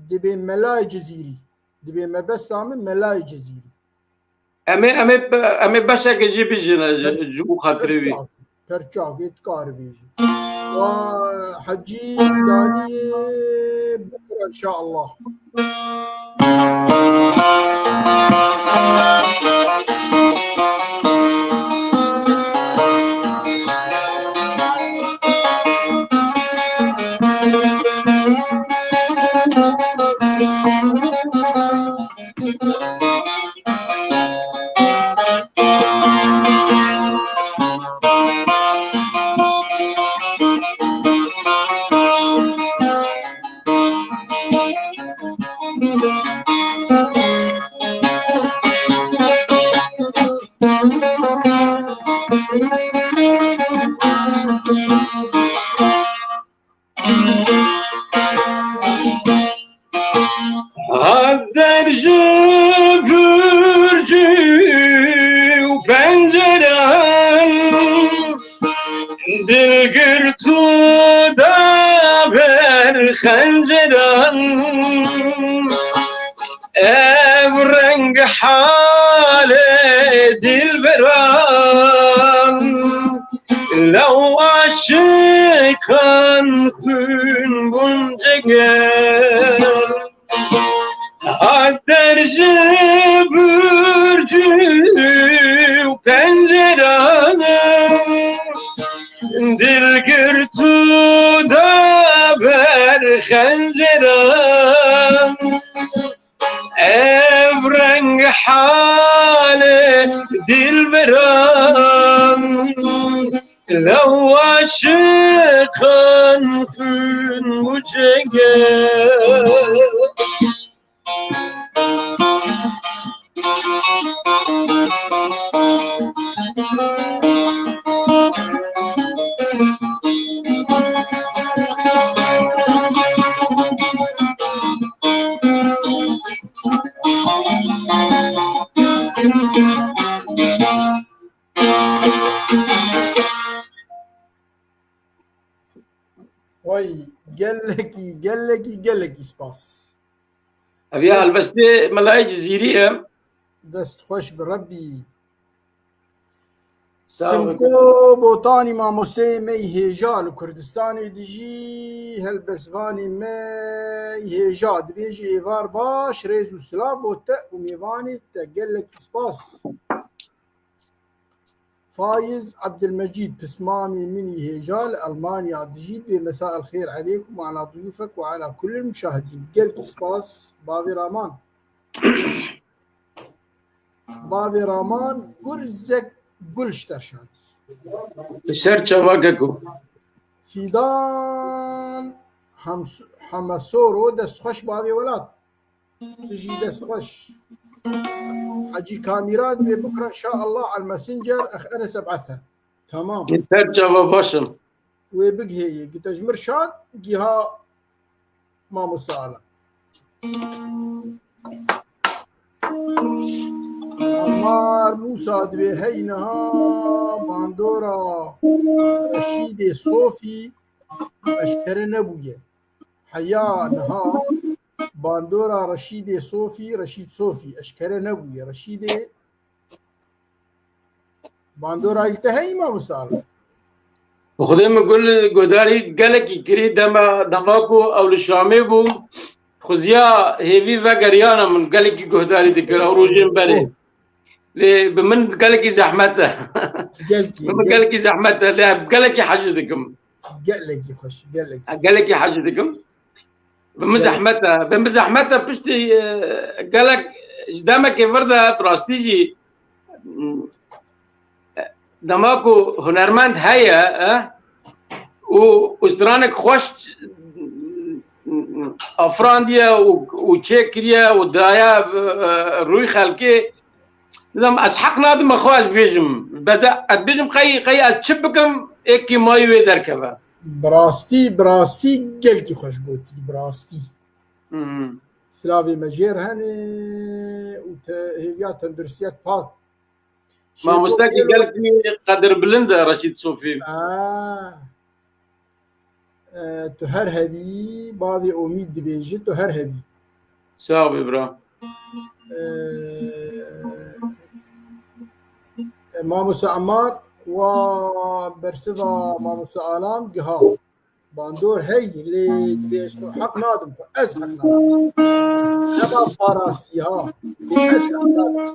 Dibê Melayê Cizîrî. Dibê mebesta min Melayê Cizîrî. Em ê, em ê, em ê beşeke jî bijîne ji, ji bo xatirê wî. Perçavê dikarî bêjî. Wa Hecî daniyê bikira inşallah. xenceran, ev reng halê dilberan, lew aşiqan xwîn bûn ceger. Hat der ji burcî û penceran, dil girt û da ber xenceran. Ev reng halê dilberan, lew aşiqan xwîn bû ceger. Way, gelekî, gelekî, gelekî spas. Ev ya helbestê Melayê Cizîrî ye. Dest xweş bi Rebbî. Sağ olun. Simko Botanî, mamosteyê me yî hêja li Kurdistanê dijî, helbestvanê me yî hêja. Dibêjî êvar baş, rêz û silav bo te û mêvanê te. Gelekî spas. Faiz Abdülmecid, pismamê min î hêja li Almanya dijî, dibê mesa el xêr eleykum ala duyufek û ala kulil muşahidîn. Gelkî spas, bavê Raman. Bavê Raman, Gurzek Gul ji te şadî. Ser çava Geko. Fidan Hams-, Hamesoro, dest xweş bavê welat. Tu jî dest xweş. Hecî Kamîran dibê bikra inşaallah al Messenger, ex Enes eb'ethe. Tamam. Ser çava baş im. Wê bigihêyê. Gite ji mir şad, giha mamoste Alan. Ammar Musa dibê hey niha bandora Reşîdê Sofî eşkere nebûye. Heya niha bandora Reşîdê Sofî, Reşîd Sofî, eşkere nebûye. Reşîdê bandora li te heyî mamoste Alan? Bi Xwedê min gul guhdarî gelekî kirî dema, dema ku ew li Şamê bû, xuziya hêvî vegeriyana min gelekî guhdarî dikir ew rojên berê. Oh. Lê bi min gelekî zehmet e. Gelkî, bi min gel- gelekî zehmet e. Lê gelekî hecî dikim. Gelekî xweş, gelekî. Gelekî hecî dikim. Bi min zehmet e. Bi min zehmet e piştî, e, gelek ji demekê vir de bi rastî jî, m, dema ku hunermend heye, e, û, û stranek xweş afirandiye û, û çêkiriye û daye, e, rûyê xelkê, Nizam, ez heq nadim xwe ez bêjim. Bede, ez bêjim qey, qey ez çi bikim, ê kêmayî wê derkeve. Bi rastî, bi rastî gelkî xweş gotî, bi rastî. Hmm. Silavê me jêr hene û te hêviya tenduristiyek pak. Mamostekî gelkî qedirbilind e Reşîd Sofî. Ah. E, tu her hebî, bavê Omîd dibêje, tu her hebî. Sağ ol bira. E, Mamoste Ammar, wa bersiva Mamoste Alan giha. Bandor hey, lê dibê ez xwe heq nadim xwe, ez heq nadim. Nema parastî ha. Lê ez heq nadim.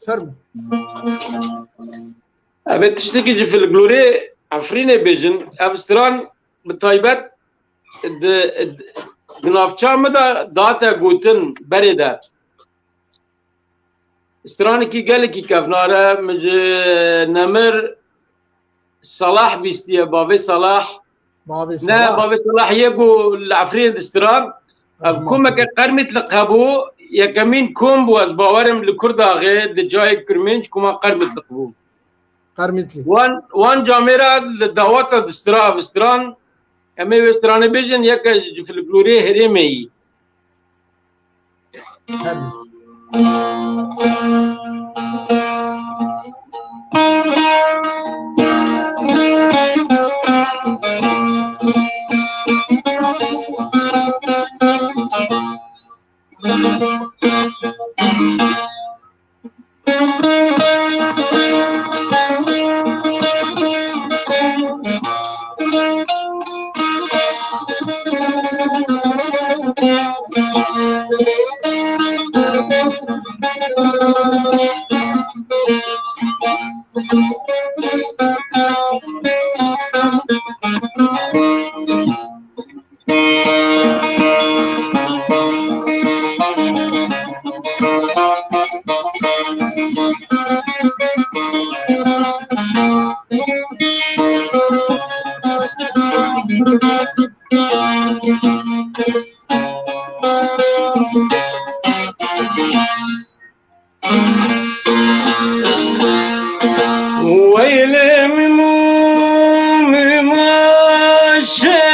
Fermo. Ev ê tiştekî ji folklorê Efrînê bêjin. Ev stran bi taybet di, di navça min de date gotin berê de. Stranekî gelekî kevnar e. Min ji Nemir Salah bîstiye, bavê Salah. Bavê Ne, Salah. Bavê Salah yê ku li Efrînê distira. Ev Tamam. Komeke Qermîtliq hebû, yekemîn kom bû, ez bawerim li Kurdaxê, di cayê Kirmênc koma Qermîtliq bû. Qermîtliq. Wan, wan camêra li dawata distira, ev stran, em ê wê stranê bêjin, yeke ji folklorê herêmê yî. Her Weylê min û min maşe,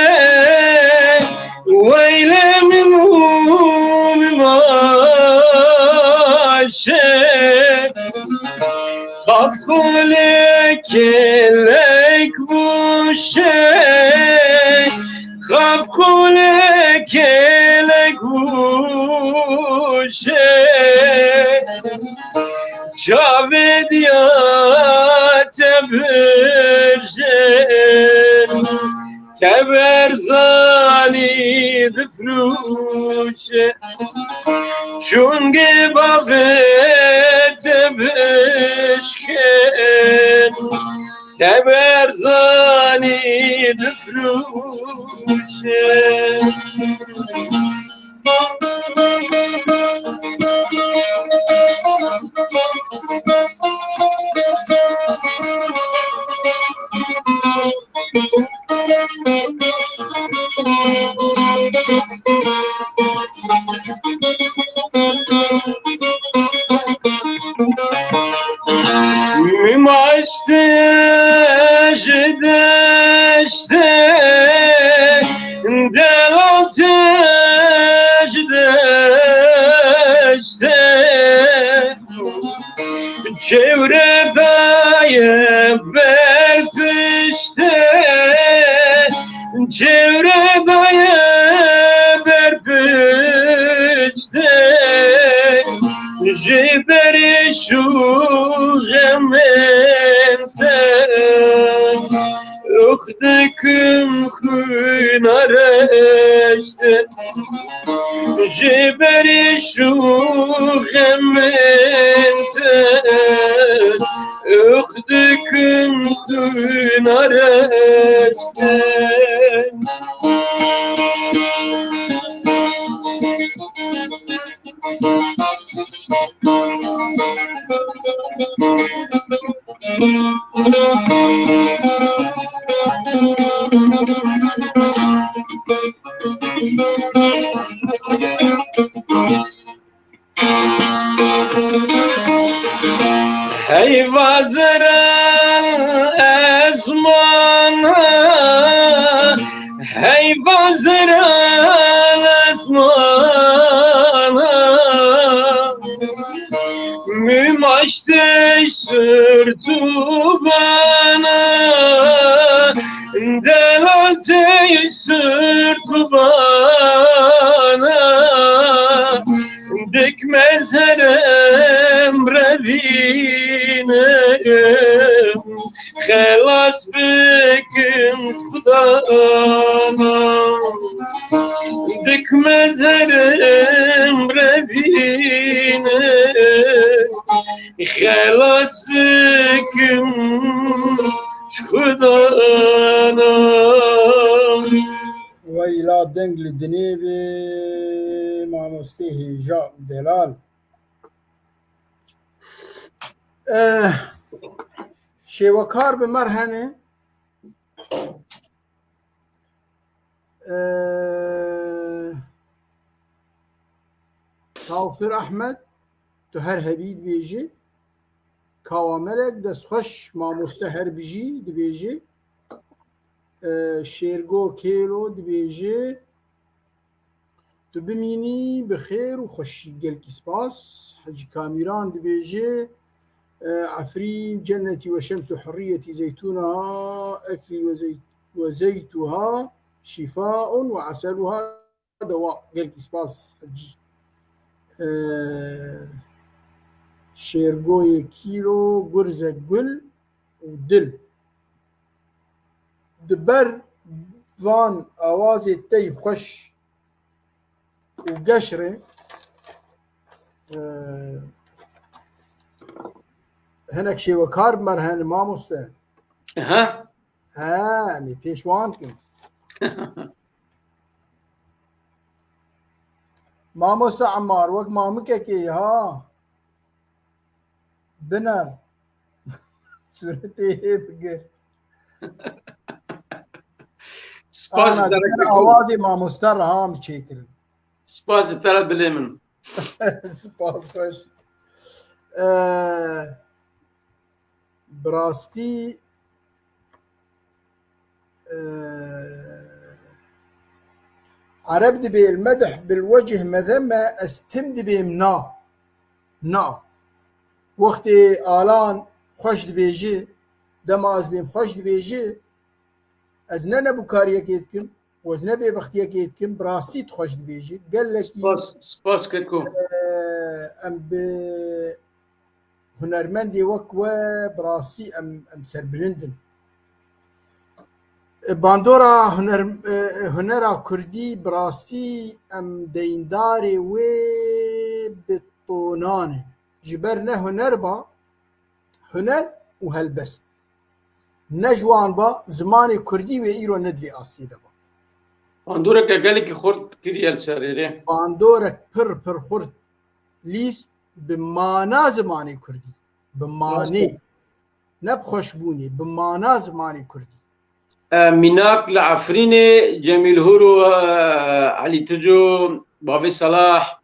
weylê min û min maşe. Xaf xulê kelek bûşe, xaf xulê kelek bûşe. Çavê diya te birjên, te berzanî difrûşe. Çungê bavê te bişkên, te berzanî difrûşe. Mim açtı ji deştê, delal te ji deştê. Çewre daye ber piştê, çewre daye ber piştê, ji berê şû xemên te. Ox dikim xwîna reşte, ji berê şû xemên te. Ox dikim xwîna reşte. Hey vazira ezmana, hey vazira ezmana. Mim açtê sirtû bana, delal tey sirtû bana. Dik mezherem revînim, xelas bikim xudana. Dik mezherem revînim, xelas bikim xudana. Weyla deng li dinê be mamostê hêja û delal. Eh, şêwekar bi me re hene. Eh, Tawfir Ahmed, tu her hebî dibêjî. Kawa Melek, destxweş mamoste her bijî dibêjî. Eh, Şêrgo Kêlo dibêjî. Tu bimînî bi xêr û xweşî. Gelkî spas. Hecî Kamîran dibêje, e, Efrîn cennetî we şems û hurriyetî zeytûna, eklî we zeyt-, we zeytûha, şîfaun we eselûha dewa. Gelkî spas Hecî. E, Şêrgoyê kîlo, gurze gul û dil. Di ber van awazê tey xweş û geşrê, e, hinek şêwekar bi me re hene mamoste. Aha. He, em ê pêş wan dikin. Mamoste Emmar, wek mamikekê yî ha. Biner. Sûretê hê bigir. Spas Ana, ji te re biner keko. Awazê mamoste reha min çêkirin. Spas ji te re dilê min. Spas xweş. Ee, bi rastî, ee, Ereb dibê, "El medh bil wecih mezeme", ez tim dibêm na. Na. Wextê Alan xweş dibêji, dema ez bêm xweş dibêji, ez ne nebûkariyekê dikim, û ez ne bêbextiyekê dikim, bi rastî tu xweş dibêjî. Gelekî, Spas, spas keko. e, em bi hunermendê wek we bi rastî em, em serbilind in. E, bandora huner, e, hunera kurdî bi rastî em deyndarê wê bi tonan in. Ji ber ne huner ba, huner û helbest. Ne ji wan ba, zimanê kurdî wê îro ne di vê astê de ba. Bandoreke gelekî xurt kiriye li ser êrê. Bandorek pir pir xurt lîst bi mana zimanê kurdî. Bi manê. Rast e. Ne bi xweşbûnê, bi mana zimanê kurdî. E, mînak li Efrînê, Cemîl Hur û, e, Elî Tico, Bavê Selah,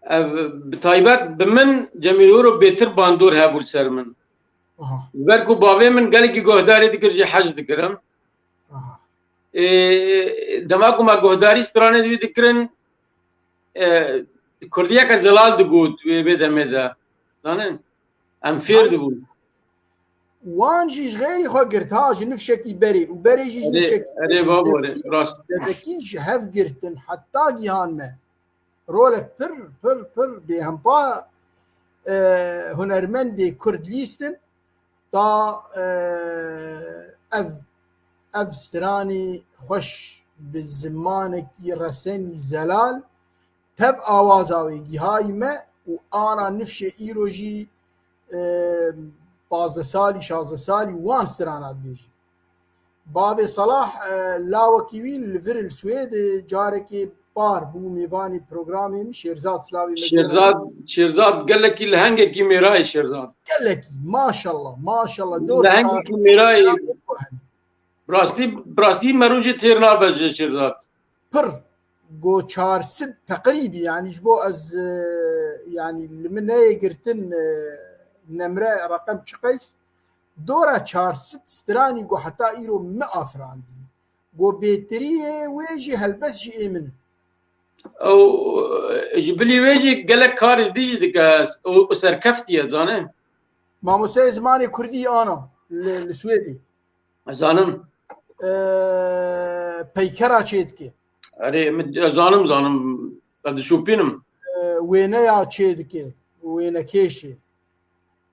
ev, bi taybet bi min Cemîl Hur û bêtir bandor hebû li ser min. Aha. Ji ber ku bavê min gelekî guhdarî dikir, jî hez dikirim. Aha. Ê, dema ku me guhdarî stranê wî dikirin, e, kurdiyeke zelal digot wê, wê demê de. Zanî? Em fêr dibûn. Wan jî ji xêrî xwe girt, ha, ji nifşekî berê û berê jî ji Erê, nifşekî erê, berê. Babo, erê, Devekî, rast. Devekî ji hev girtin, heta gihan me. Rolek pir, pir, pir bêhempa, e, hunermendê kurd lîstin, ta, e, ev, ev stranî xweş bi zimanekî resenî zelal, tev awaza wê gihayî me û ana nifşê îro jî, e, pazdeh salî, şazdeh salî wan strana dibêjî. Bavê Selah, e, lawekî wî li vir li Swêdê carekê par bû mêvanê programê min, Şêrzad, silavê me Şêrzad, Şêrzad gelekî lehengekî mêra ye Şêrzad. Gelekî, maşallah, maşallah. Dor lehengekî mêra ye. Bi rastî, bi rastî me rojê têr nabe ji Şêrzad. Pir. Go çar sed teqrîbî, yanî ji bo ez, e, yanî li min neyê girtin, e, nemre reqem çi qeys, dora çar sed stranî go heta îro min afirandî. Go bêtiriyê wê jî helbest ji ê min in. Ew, e, ji bilî wê jî gelek karê dî jî dike û, û serkeftiye, zanî. Mamosteyê zimanê kurdî ana li, li Swêdê. Zanim. Ee, peykera çê dike. Erê, min, zanim, zanim. Ez dişopînim. Ee, wêneya çê dike. Wênekêşê.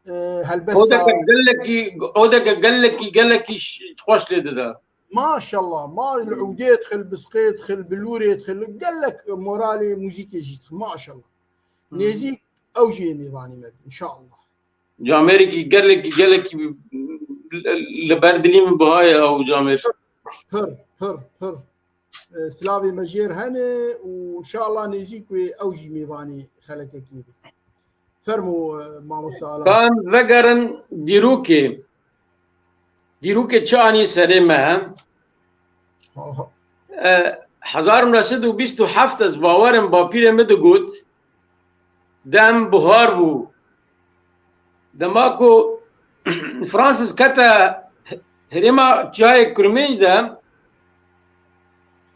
Ee, helbesta. Odeke gelekî, odeke gelekî, gelekî ş-, xweş lê dide. Maşallah. Ma li ûdê dixil, bi zqê dixil, bi lûrê dixil. Gelek moralê muzîkê jî dixil. Maşallah. Hmm. Nêzîk ew jî yê mêvanî me, înşallah. Camêrekî gelekî, gelekî li ber dilî min buha ye ew camêr. Pir, pir, pir. E, silavê me jêr hene û înşallah nêzîk wê ew jî mêvanê xelekekê be. Fermo, e, mamoste Alan. Ka em vegerin dîrokê. Dîrokê çi anî serê me? Aha. E, hezar û neh sed û bîst û heft ez bawerim bapîrê min digot, dem buhar bû. Dema ku Francis kete herêma Çiyayê Kurmênc de,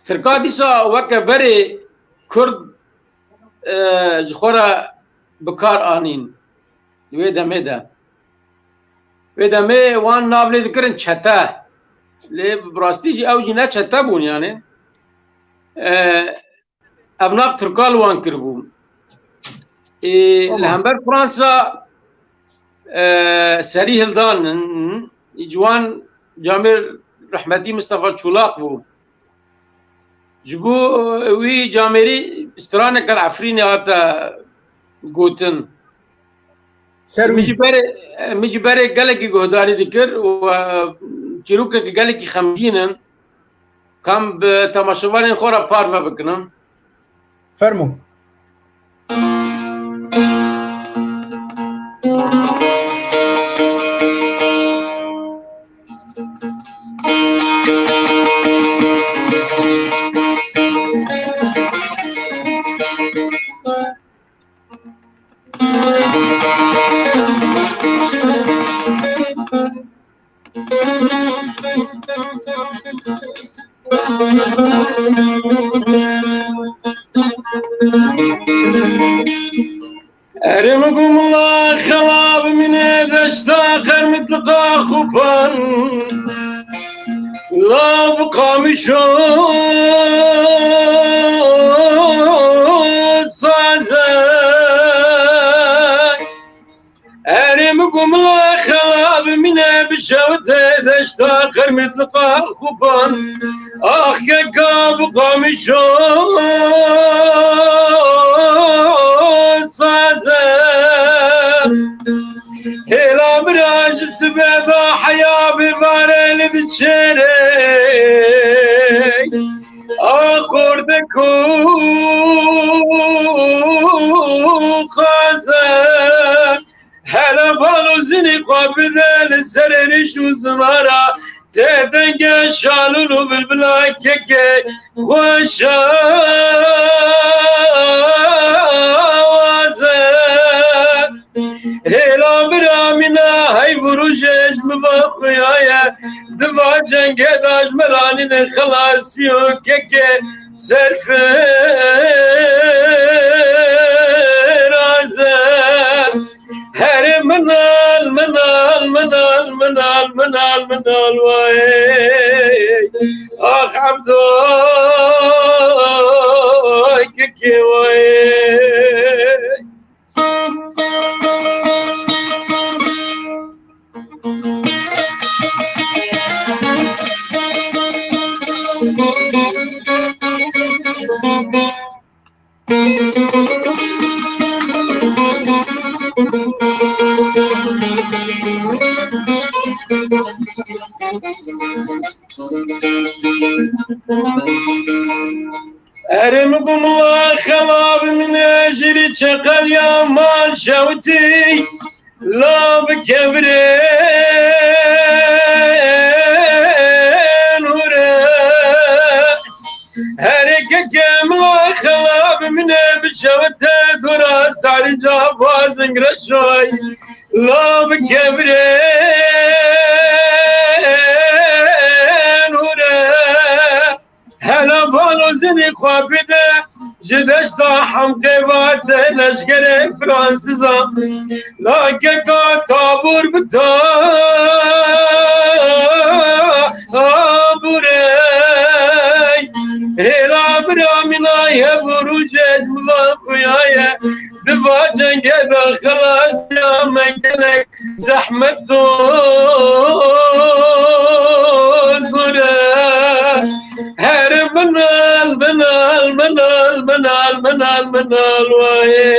Tirka dîsa weke berê Kurd, e, ji xwe re bi kar anîn. Di wê demê de. Wê demê wan nav lê dikirin çete. Lê bi rastî jî ew jî ne çete bûn yani. E, ev nav Tirka li wan kiribû. Ê, li hember Fransa, e, serî hildan, ji wan camêr rehmetî Mistefa Çolak bû. Ji bo, e, wî camêrî straneke li Efrînê hate gotin. Ser Min wî. Ji berê, min ji berê gelekî guhdarî dikir û, e, çîrokeke gelekî xemgîn in. Ka em bi temaşevanên xwe re parve bikin. Fermo. Erê min ku mila xela bimîne deşta qermitliqa xupan, la bi qamişo saze. Erê min ku mila xela bimîne bişewite deşta qermitliqa xupan. Ax keka bi qamişo saze. Hêla bira ji sibe da heya bêvare li diçêrê. Akorde ku qaze. Hele bal û zinî xwe bide li serê rîş û zivara. Tê denge şalûl û bilbila keke xweş awaze. Hêla bira mîna heyv û rûjê ji min ve xuyaye. Di va cengê de ji me ranîne xelasî û keke serfiraze. Herê min al, min al, min al, min al, min al, min al, wayê. Ax Ebdo, kekê wayê. Erê min ku mila xela bimîne jîrî çeqeliya man şewitî. La bi kevirên hûre. Herê keke min xela bimîne bişewite dora sarî cava zingreşay. La bi kevirên hûre. Hele balo zinî xwe bide, ji deşta Hemqê vate leşkerê Fransizan. Lakeka tabûr bi tabûrê. Hêla bira mîna ye bi rûjê ji min xuyaye. Di va cengê de xelasiya me gelek. Zehmet û zor e. Her minal, minal, minal, minal, minal, minal, wayê.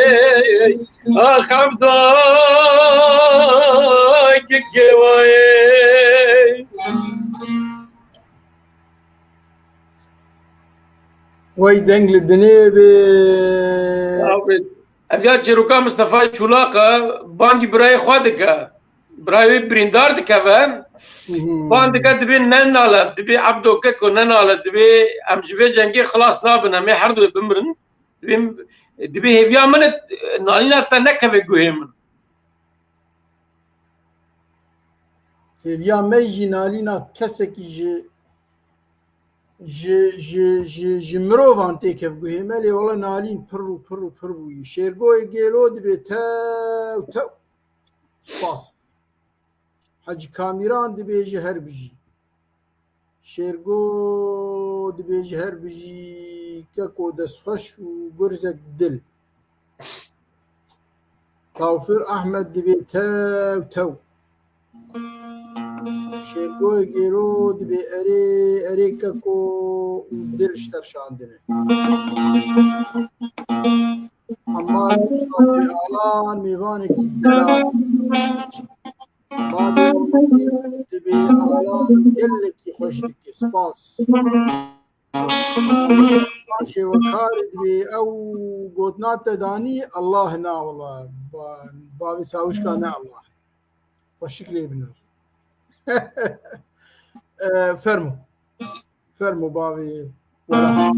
Ax, Evda, kikê wayê. Wey deng li dinê bê. Ev ya çîroka Mistefa Çolak e, bangî birayê xwe dike. Birayê wê birîndar dikeve. Hı hı. Van dike, dibê nenale, dibê Ebdo Keko nenale, dibê em ji vê cengê xilas nabin, em ê her du bimirin. Dibê, dibê hêviya min e, nalîna te nekeve guhê min. Hêviya me jî nalîna kesekî ji, ji, ji, ji, ji mirovan têkev guhê me, lê wele nalîn pir û pir û pir bûyî. Şêrgoyê Gêlo dibê tew tew. Spas. Hecî Kamîran dibêje her bijî. Şêrgo dibêje her bijî, keko destxweş û gurzek dil. Tawfir Ahmed dibê tew tew. Şêrgoyê Gêro dibê erê, erê keko û dil ji te re şandine. Hemar Mustafa Alan, mêvanekî delal. Babê dibê Alan gelekî xweş dike. Spas. Şêwekar dibê ew gotina te danî, Allah na wala. Ba-, bavê Sawişka ne Allah. Xweşik lê biner. E, fermo. Fermo bavê. Wala.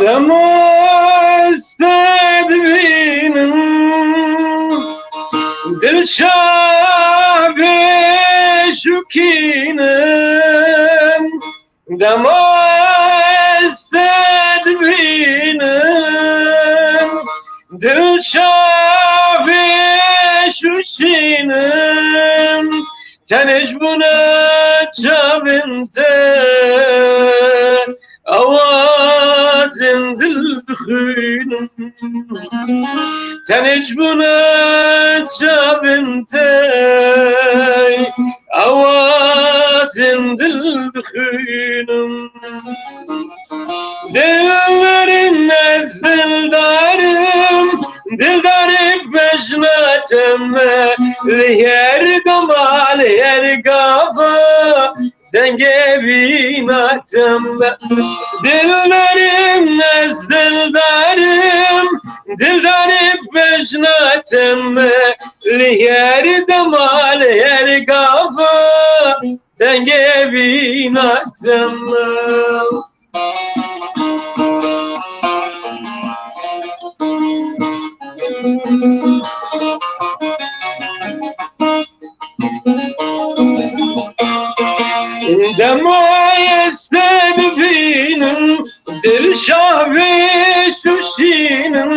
Dema ez te dibînim, dil şavê şûkînin. Dema ez te dibînim, dil şavê şûşînin. Tenê ji bona çavên te awazên dil dixwînim. Tenê ji bona çavên te awazên dil dixwînim. Dildarîm ez dildarîm, dildarê bejna te me, li her dema, li her gava, dengê vîna te me. Dildarîm ez dildarîm, dildarê bejna te me, li her dema, li her gava, dengê vîna te me. Dema ez te dibînim, dil şavê şûşînim.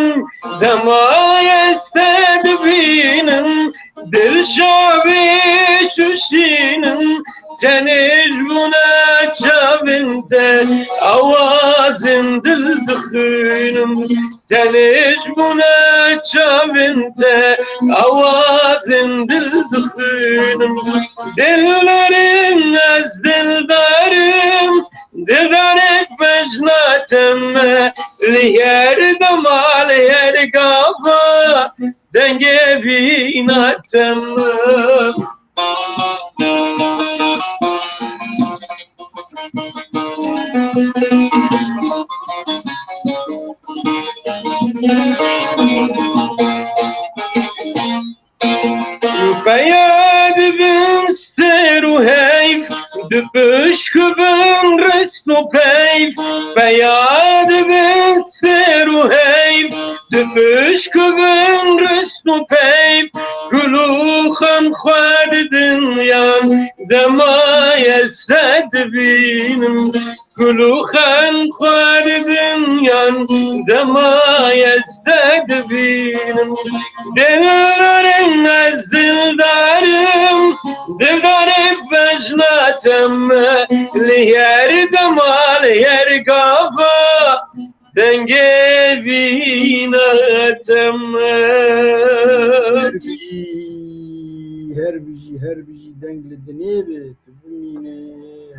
Dema ez te dibînim, dil şavê şûşînim. Tenê ji bona çavên te awazên dil dixwînim. Tenê ji bona çavên te awazên dil dixwînim. Dildarîm ez dildarîm, dildarê bejna te me, li her dema, li her gava, dengê vîna te me. Peya dibin stêr û heyv, dipişkibin rist û peyv. Peya dibin stêr û heyv, dipişkibin rist û peyv. Gul û xan xwe didin yan, dema ez te dibînim. Gul û xan xwe didin yan, dema ez te dibînim. Dildarîm ez dildarîm, dildarê bejna te me, li her dema, li her gava, dengê vîna te me. Her bijî, her bijî, her bijî deng li dinê be, tu bimîne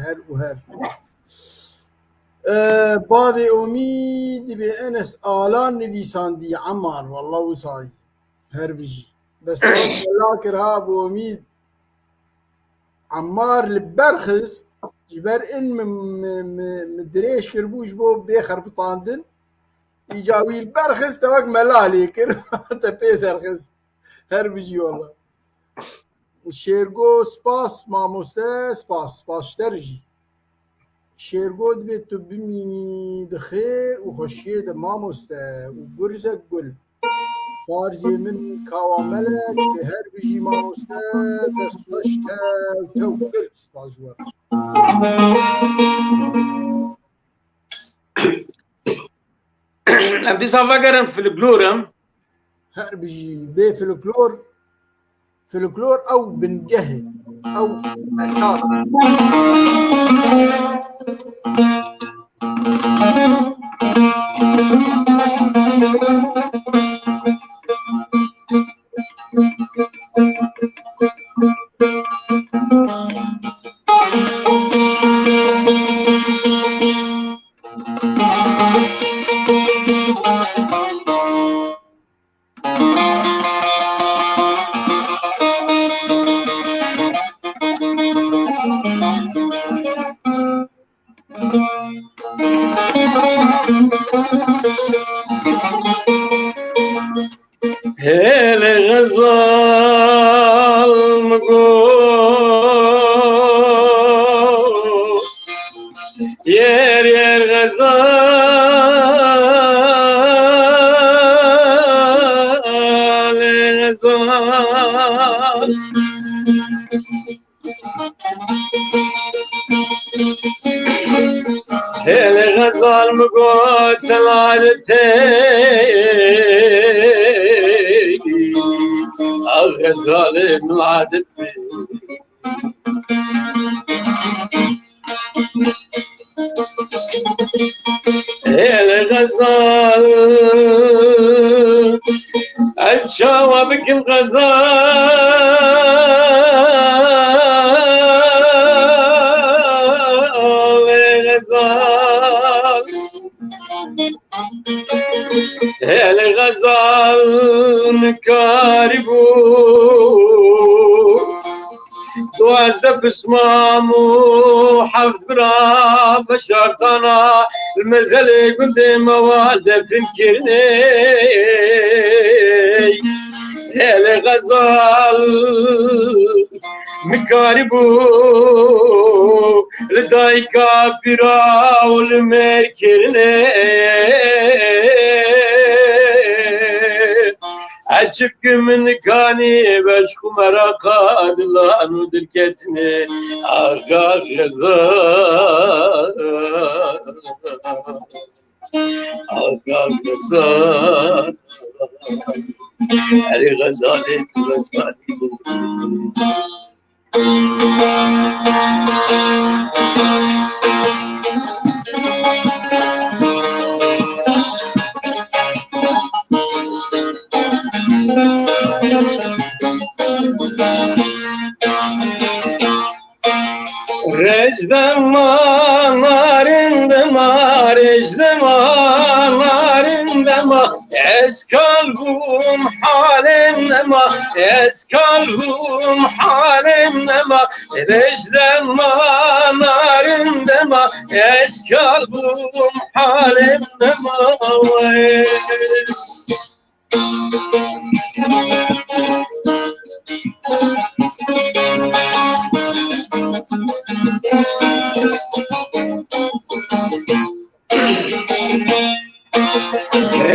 her û her. E, bavê Omî dibê Enes Alan nivîsandî Emar, wallah wisa yî. Her bijî. Bes mela kir ha bi Omî. Emar li ber xist, ji ber in min, min, min, min dirêj kiribû ji bo bê xerbitandin. Îca wî li ber xist, te wek mela lê kir, te pê derxist. Her bijî wala. Şêrgo, spas mamoste, spas, spas ji te re jî. Şêrgo, dibê tu bimînî di xêr û xweşiyê de mamoste û gurzek gul. Xwarzê min Kawa Melek, bi her bijî mamoste, dest xweş, tew tew, gelek spas ji we re. Em dîsa vegerin folklor em. Her bijî bê folklor, folklor ew bingeh e, ew esas e. Hêlê xezal min got, yer yer xezal, xezal. Hêlê xezal min got, teladetê. Ax xezalê min adetê. Hêlê xezal, ez çawa bikim xezal, ê xezal. Hêlê xezal min karîbû. Duwazdeh pismam û heft bira beşartana li mezelê gundê me wa defin kirine. Hêlê xezal min karîbû li dayika pîra û li mêr kirine. Ecib ki min kanî beş xwe meraqa dilan û dirketine. Axa xezal, axa xezal. Erê xezalê tu xezalî. Rêj dema, narin dema, rêj dema, narin dema, ez kal bûm halên nema, ez kal bûm halên nema, rêj dema, narin dema, ez kal bûm halên nema.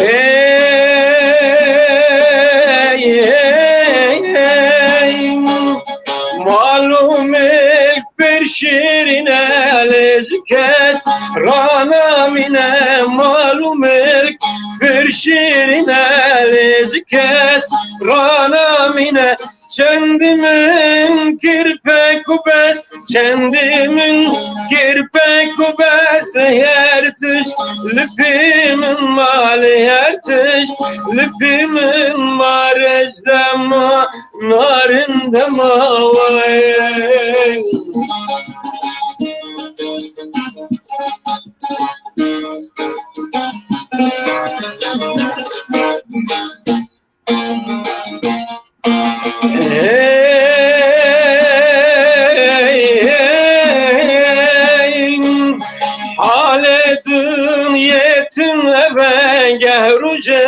Hey, hey, hey. Mal û milk pir şîrîn e, lê ji kes ranamîne. Mal û milk pir şîrîn e, lê ji kes ranamîne. Çendî min kirpek û bes, çendî min kirpek û bes, her tişt li pî min ma, lê her tişt li pî min ma, rêj dema, narin dema wey. Hey, hey, hey. Halê dinyê tune be, geh rûje,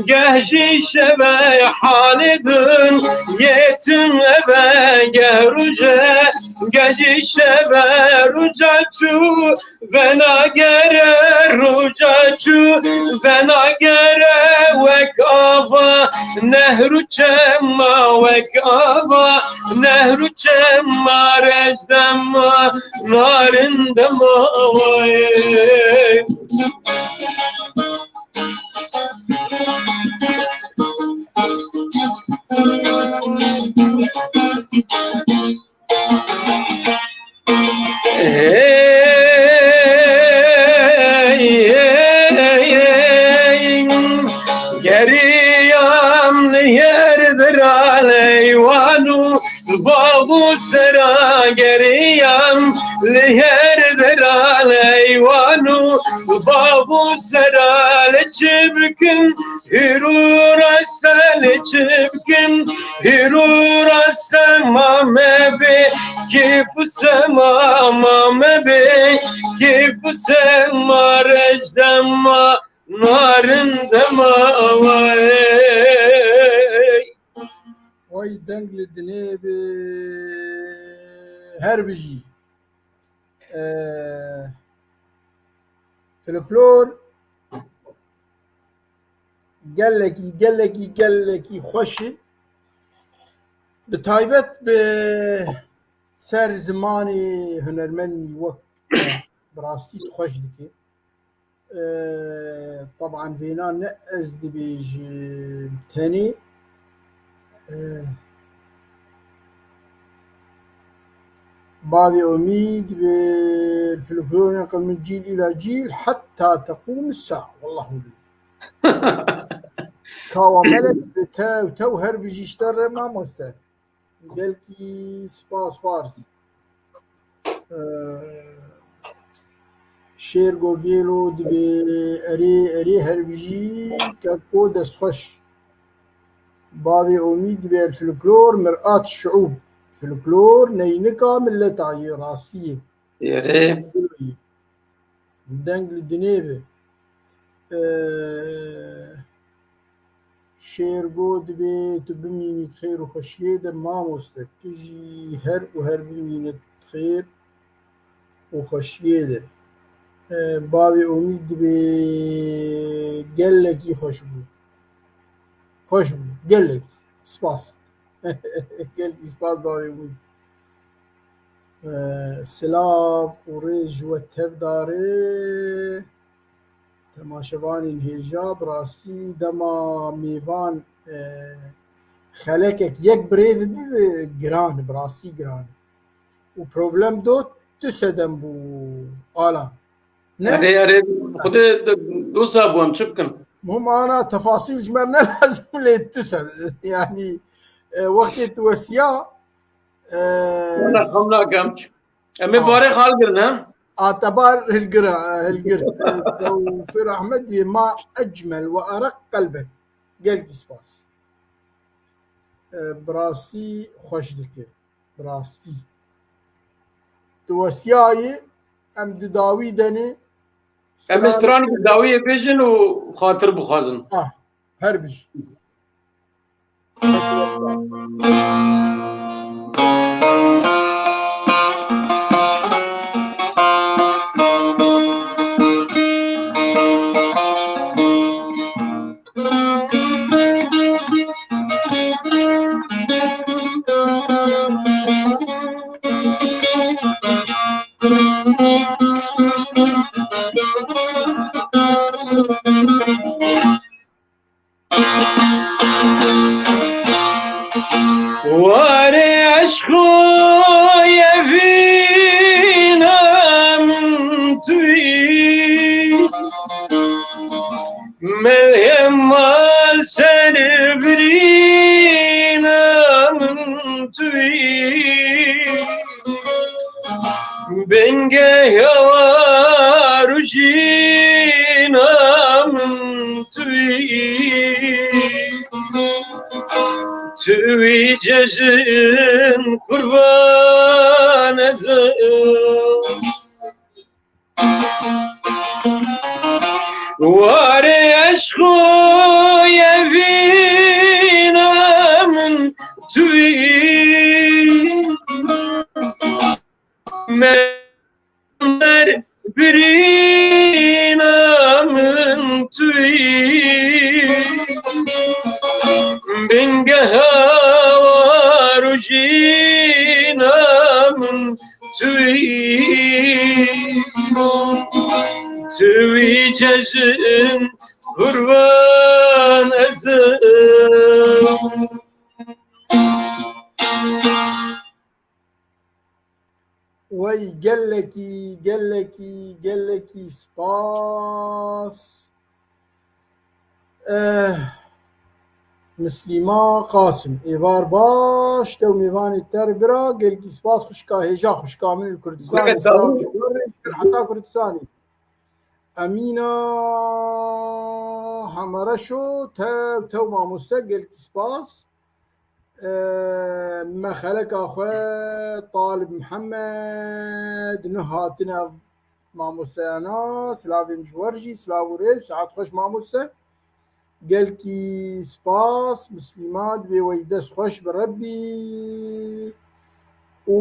geh jî şeve. Halê dinyê tune be, geh rûje, geh jî şeve. Rûca çû venagere, rûca çû venagere, wek Nehr û çema wek ava, nehr û çema rejdema, narin dema wayê. Hey, hey, hey, hey. Geriyam li her dera leywan û bav û sera, geriyam li her dera leywan û bav û sera, li çi bikim? Hîr û raste li çi bikim? Hîr û raste ma me bê, kêf û sema ma me bê, kêf û sema rejdema, narin dema wayê. Oy deng li dinê bi her bijî. Ee, folklor gelekî, gelekî, gelekî xweş e. Bi taybet bi ser zimanê hunermendî wek te bi rastî xweş dike. Ee, teban vêna ne ez dibêjim tenê. Ee, Bavê Omîd bi folklorên qedimî cîl îla cîl heta teqûm sa. Wallah wî. Kawa melek bi tew tew her bijî ji te re mamoste. Gelkî spas xwar. Ee, Şêrgo Gêlo dibê erê, erê her bijî keko destxweş. Bavê Omîd dibê el folklor mir'at şiûb. Folklor neynika milleta yê rastiyê. Erê. Deng li dinê be. Ee, Şêrgo dibê tu bimînî di xêr û xweşiyê de mamoste. Tu jî her û her bimîne di xêr û xweşiyê de. Ee, bavê Omîd dibê gelekî xweş bû. Xweş bû. Gelekî. Spas. Gelekî spas bavê Omîd. Ee, silav û rêz ji we tev dare. Temaşevanên hêja, bi rastî dema mêvan, e, xelekek yek birêve bibe, giran e, bi rastî giran e. Û problem do tu sedem bû, Alan. Ne? Erê, erê, xwedê dosa bû, em çi bikin? Hûm ana tefasîl ji me re ne lazim, lê tu sedem. Yanî, e, wextê tu wesiya, e, Wala, xem nakem. Em ê barê xal girin, he? A te bar hilgira, hilgir. Tewfir Ahmed yê ma ecmel ve araq qelbek. Gelkî spas. E, bi rastî xweş dike. Bi rastî. Tu wesiyayê em di dawî de ne. Em ê stranekî dawiyê bêjin û xatir bixwazin. Ah, her bijî. Warê eşqo yevîna min tu yî. Melhem mal ser birîna min tu yî. Bingeh yawar û jîna min tu yî. Tu wî cejin qurban ez im. Warê eşqo yevîna min tu yî. Mer birîna min tu yî. hawar û jîna min tu wî, tu wî cejn qurban ez im. Wey gelekî, gelekî, gelekî spas. Eh, Mislîma Qasim, êvar baş, tew mêvanê ter bira, gelkî spas xwişka hêja, xwişka min li Kurdistanê, Gelek silav dawî. ji we re, ji vir heta Kurdistanê. Emîna Hemareşo, tew, tew mamoste, gelkî spas. Eh, me xeleka xwe, Talib Mihemed, nuh hatine ev mamosteyana, silavê min ji we re jî, silav û rêz, saet xweş mamoste. Gelkî spas, Mislîma, dibê wey dest xweş bi Rebbî û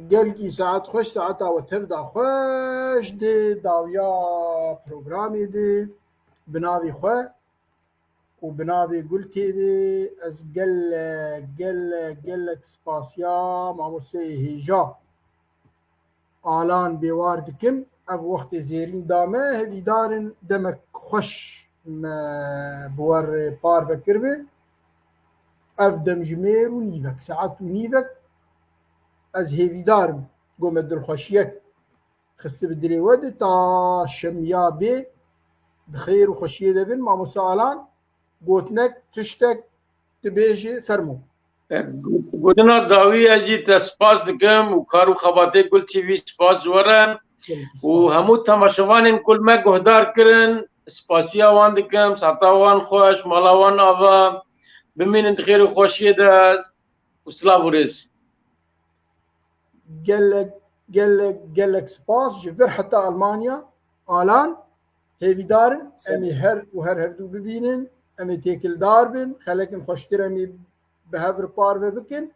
gelkî saet xweş, saeta we tevda xweş dê dawiya programê dê bi navê xwe û bi navê Gul T V ez gelek, gelek, gelek spasiya mamosteyê hêja Alan Bêwar dikim. Ev wextê zêrîn da me, hêvîdar in demek xweş me bi we re parve kiribe. Ev demjimêr û nîvek, saet û nîvek ez hêvîdar im, go me dilxweşiyek xistibe dilê we de ta şemiya bê di xêr û xweşiyê de bin. Mamoste Alan, gotinek, tiştek dibêje, fermo. Gotina dawî ez jî te spas dikim û kar û xebatê Gul T V spas ji we re û hemû temaşevanên ku li me guhdar kirin, spasiya wan dikim, saeta wan xweş, mala wan ava, bimînin di xêr û xweşiyê de û silav û rêz. Gelek, gelek, gelek spas ji vir heta Almanya. Alan, hêvîdar in em ê her û her hevdû bibînin, em ê têkildar bin, xelekên xweştir em ê bi hev re parve bikin.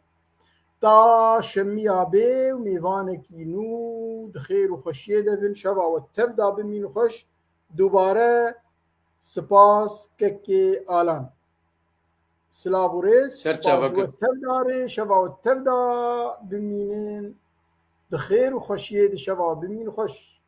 Ta şemiya bê û mêvanekî nû di xêr û xweşiyê de bin, şeva we tev da bimîn xweş. Dubare spas kekê Alan. Silav û rêz, Ser çava spas ji we kek. Tev da rê, şeva we tev da bimînin. Di xêr û xweşiyê de şeva we bimîn xweş.